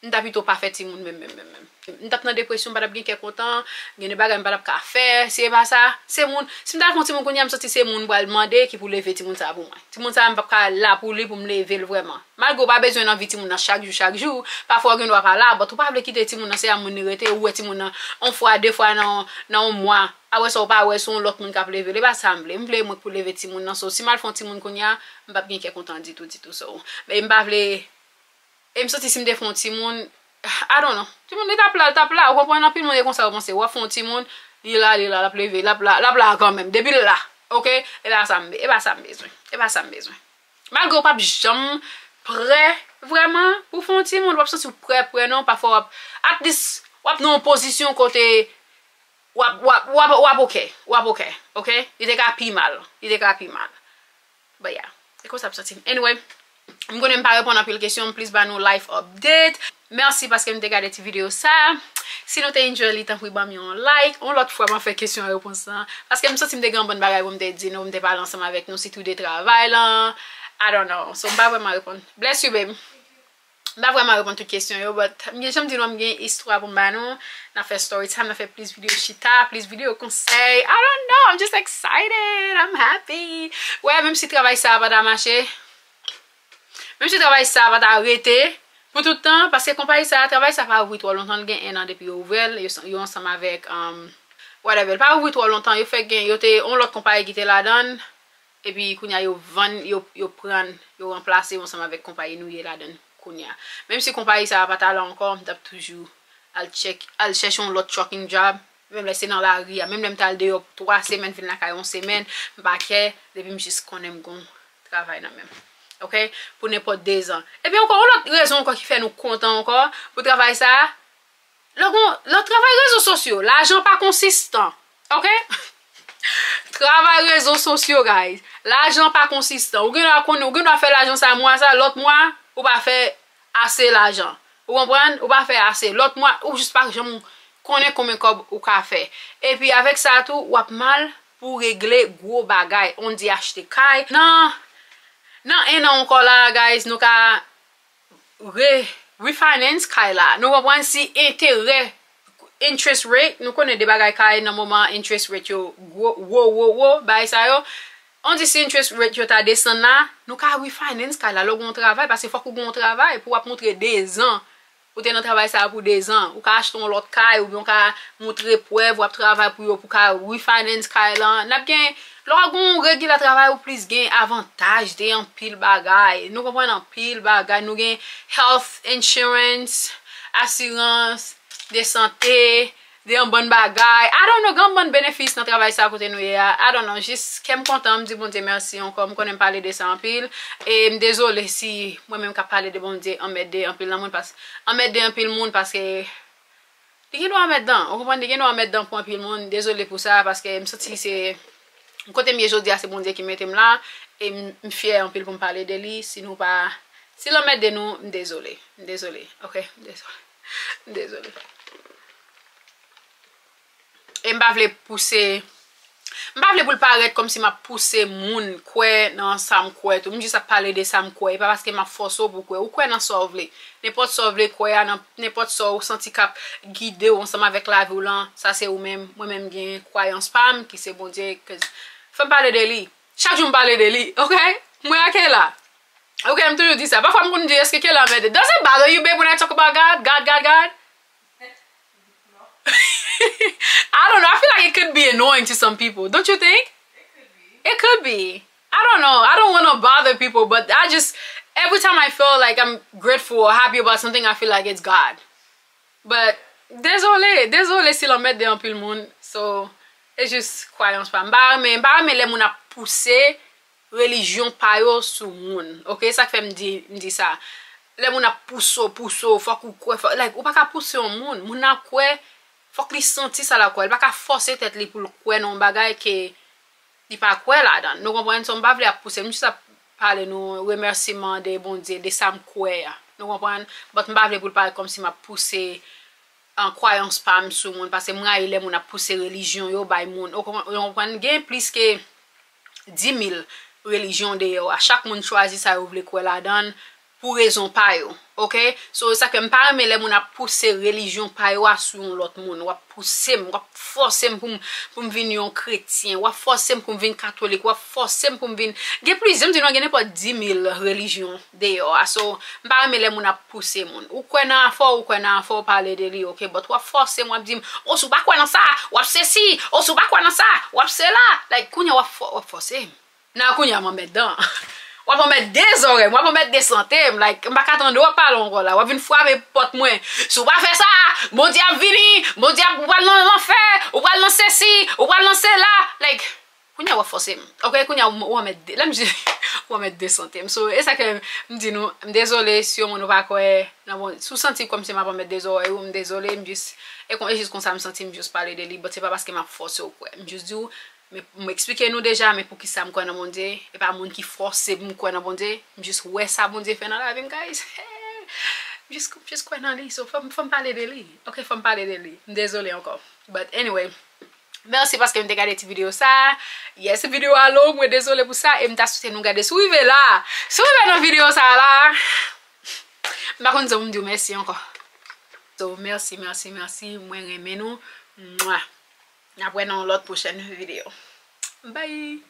m ta pito pa fè timoun menm menm menm menm. M t ap nan depresyon, m pa t ap gen kè kontan, gen de bagay m pa t ap ka fè, si e pa sa, se moun, si m ta fè yon timoun kounye a, m santi se moun m pral mande ki pou leve timoun sa a pou mwen. Timoun sa a, m p ap ka la pou li, pou m leve l vrèman. Malgre w pa bezwen nan vi timoun nan chak jou, chak jou, pafwa w gen dwa pa la, but ou pa vle kite timoun nan, se a moun li rete, ou wè timoun nan yon fwa, de fwa nan, nan yon mwa. Apre sa, ou pa wè, se yon lòt moun k ap leve l. E pa sa m vle. M vle mwen k pou leve timoun nan. So, si m al fè yon timoun kounye a, m p ap gen kè kontan ditou, ditou. So, men m pa vle, e m santi si m te fè yon timoun, I don't know. Timoun, li t ap la, li t ap la. Ou konprann, anpil moun e konsa yo panse. W ap fè yon timoun, li la, li la, l ap leve, l ap la, l ap la kanmenm. Depi l la, oke? E pa sa m, e pa sa m bezwen. E pa sa m bezwen. Malgre w p ap janm prè vrèman pou fè yon timoun, w p ap santi w prè, prè non, pafwa w ap, at least, w ap nan yon pozisyon kote w ap, w ap, w ap, w ap oke, w ap oke, oke? Li te ka pi mal, li te ka pi mal. But yeah, e konsa m santi m. Anyway, m konnen m pa reponn anpil kesyon, m plis ba nou life update. Mèsi paske m te gade ti videyo sa. Si nou te enjoy li, tanpri ban m yon like. Yon lòt fwa, m a fè kesyon repons lan. Paske m santi m te gen yon bann bagay pou m te di nou, m te pale ansanm avèk nou, sitou de travay lan. I don't know. So, m pa vrèman reponn. Bless you, babe. M pa vrèman reponn tout kesyon yo, but m gen, jan m di nou, m gen istwa pou m ba nou. N a fè story time, n a fè plis videyo chita, plis videyo konsèy. I don't know, I'm just excited, I'm happy. Wè, menm si travay sa a pa ta mache, menm si travay sa a pa ta rete pou tout tan, paske konpayi sa a, travay sa a pa ouvri twò lontan, l gen en an depi yo ouvè l, yo, yo ansanm avèk, um, whatever, l pa ouvri twò lontan, yo fè gen, yo te, yon lòt konpayi ki te ladan l, epi kounye a yo vann, yo, yo pran, yo ranplase yo ansanm avèk konpayi nou ye ladan l kounye a. Menm si konpayi sa a pa ta la ankò, m t ap toujou al tchèk, al chèche yon lòt trucking job, menm lè se nan lari a, menm lè m t al deyò twa semèn, vin lakay yon semèn, m pa kè, depi m jis konnen m gon travay nan men m. Oke? Pou nenpòt dezan. Epi ankò, yon lòt rezon ankò ki fè nou kontan ankò pou travay sa a, lè w gon, lè w travay rezo sosyo, lajan pa konsistan. Oke? Travay rezo sosyo, guys. Lajan pa konsistan. Ou gen dwa konnen, ou gen dwa fè lajan sa mwa sa, lòt mwa, ou pa fè ase lajan. Ou konprann? Ou pa fè ase. Lòt mwa, ou jis pa janm konnen konbyen kòb ou ka fè. Epi avèk sa tou, w ap mal pou regle gwo bagay. On di achte kay. Nan, nan en an ankò la, guys, nou ka re-, refinance kay la. Nou konprann si enterè, interest rate, nou konnen de bagay kay nan moman interest rate yo gwo, wo, wo, wo, bagay sa yo. On di si interest rate yo ta desann la, nou ka refinance kay la, lè w gen yon travay, paske fòk ou gen yon travay pou w ap montre de zan. Ou te nan travay sa a pou de zan. Ou ka achte yon lòt kay, oubyen ou ka montre prèv w ap travay pou yo, pou ka refinance kay lan. N ap gen, lè w gen yon regila travay, ou plis gen avantaj de anpil bagay. Nou konprann anpil bagay. Nou gen health insurance, asirans de sante, de yon bann bagay. I don't know, gen yon bann benefis nan travay sa kote nou ye a. I don't know, jis kè m kontan, m di Bondye mèsi ankò. M konnen m pale de sa anpil. E m dezole si mwen menm k ap pale de Bondye anmède anpil nan moun, pas, anmède anpil moun paske li gen dwa anmèdan. Ou konprann? Li gen dwa anmèdan pou anpil moun. Dezole pou sa, paske m santi se kote m ye jodi a, se Bondye ki mete m la. E m, m fyè anpil pou m pale de li. Si nou pa, si l anmède nou, m dezole. M dezole. Ok? M dezole. M dezole. E m pa vle pouse, m pa vle pou l parèt kòmsi m ap pouse moun kwè nan sa m kwè tou. M jis ap pale de sa m kwè. E pa paske m ap fòse w pou w kwè. Ou kwè nan sa w vle. Nenpòt sa w vle kwè a, nan nenpòt sa w santi k ap gide w ansanm avèk lavi w lan, sa se ou menm. Mwen menm gen kwayans pa m ki se Bondye. Fè m pale de li. Chak jou m pale de li, ok? Mwen ak Kayla. Ok, m toujou di sa. Pafwa m konn di, èske Kayla anmède? Does it bother you, babe, when I talk about God? God, God, God? I don't know. I feel like it could be annoying to some people. Don't you think? It could be. I don't know. I don't want to bother people, but I just, every time I feel like I'm grateful or happy about something, I feel like it's God. But, dezole, dezole si l anmède anpil moun. So, e jis kwayans pa m. M pa renmen, m pa renmen lè moun ap pouse relijyon pa yo sou moun. Ok, sa k fè m di, m di sa. Lè moun ap pouse w, pouse w, fòk ou kwè, fòk, like, ou pa ka pouse yon moun. Moun nan ap kwè, fòk li santi sa l ap kwè. Li pa ka fòse tèt li pou l kwè nan yon bagay ke li pa kwè ladan l. Nou konprann? So, m pa vle ap pouse. M jis ap pale nou remèsiman de Bondye, de sa m kwè a. Nou konprann? But m pa vle pou l parèt kòmsi m ap pouse an kwayans pa m sou moun, paske m rayi lè moun ap pouse relijyon yo bay moun. Ou konprann? Ou konprann? Gen plis ke dis mil relijyon deyò a. Chak moun chwazi sa yo vle kwè ladan l pou rezon pa yo. Ok? So, sa fè m pa renmen lè moun ap pouse relijyon pa yo a sou yon lòt moun. W ap pouse m, w ap fòse m pou m, pou m vin yon kretyen. W ap fòse m pou m vin katolik. W ap fòse m pou m vin, gen plizyè, m di nou, gen nenpòt dis mil relijyon deyò a. So, m pa renmen lè moun ap pouse moun. Ou kwè nan afè w, ou kwè nan afè w, pale de li, ok? But w ap fòse m, w ap di m, "O, si w pa kwè nan sa, w ap sesi. O, si w pa kwè nan sa, w ap sela." Like, kounye a w ap fò-, w ap fòse m. Nan kounye a m anmèdan. W ap anmède zòrèy m, w ap anmède sante m. Like, m pa ka tande w ap pale ankò la. W ap vin frape pòt mwen. "Si w pa fè sa, Bondye ap vini, Bondye ap, ou pral nan lanfè, ou pral nan sesi, ou pral nan sela." Like, kounye a w ap fòse m. Ok, kounye a w, w anmède, lè m di, w anmède sante m. So, e sa ke m di nou, m dezole si yon moun ou pa kwè nan bon, si w santi kòmsi m ap anmède zòrèy ou, m dezole, m jis, e kon, e jis konsa m santi m jis pale de li, but se pa paske m ap fòse w kwè. M jis di w, men m eksplike nou deja, men poukisa m kwè nan Bondye, e pa moun ki fòse m kwè nan Bondye, m jis wè sa Bondye fè nan lavi m, guys. M jis, m jis kwè nan li, so fò m, fò m pale de li. Ok, fò m pale de li. M dezole ankò. But anyway, mèsi paske m te gade ti videyo sa. Yes, videyo a long, mwen dezole pou sa, e m ta swete nou gade. Si w rive la, si w rive nan videyo sa la, m pa konn sa pou m di w mèsi ankò. So, mèsi, mèsi, mèsi, mwen renmen nou. Mwa. N ap wè nan yon lòt pwochèn videyo. Bye!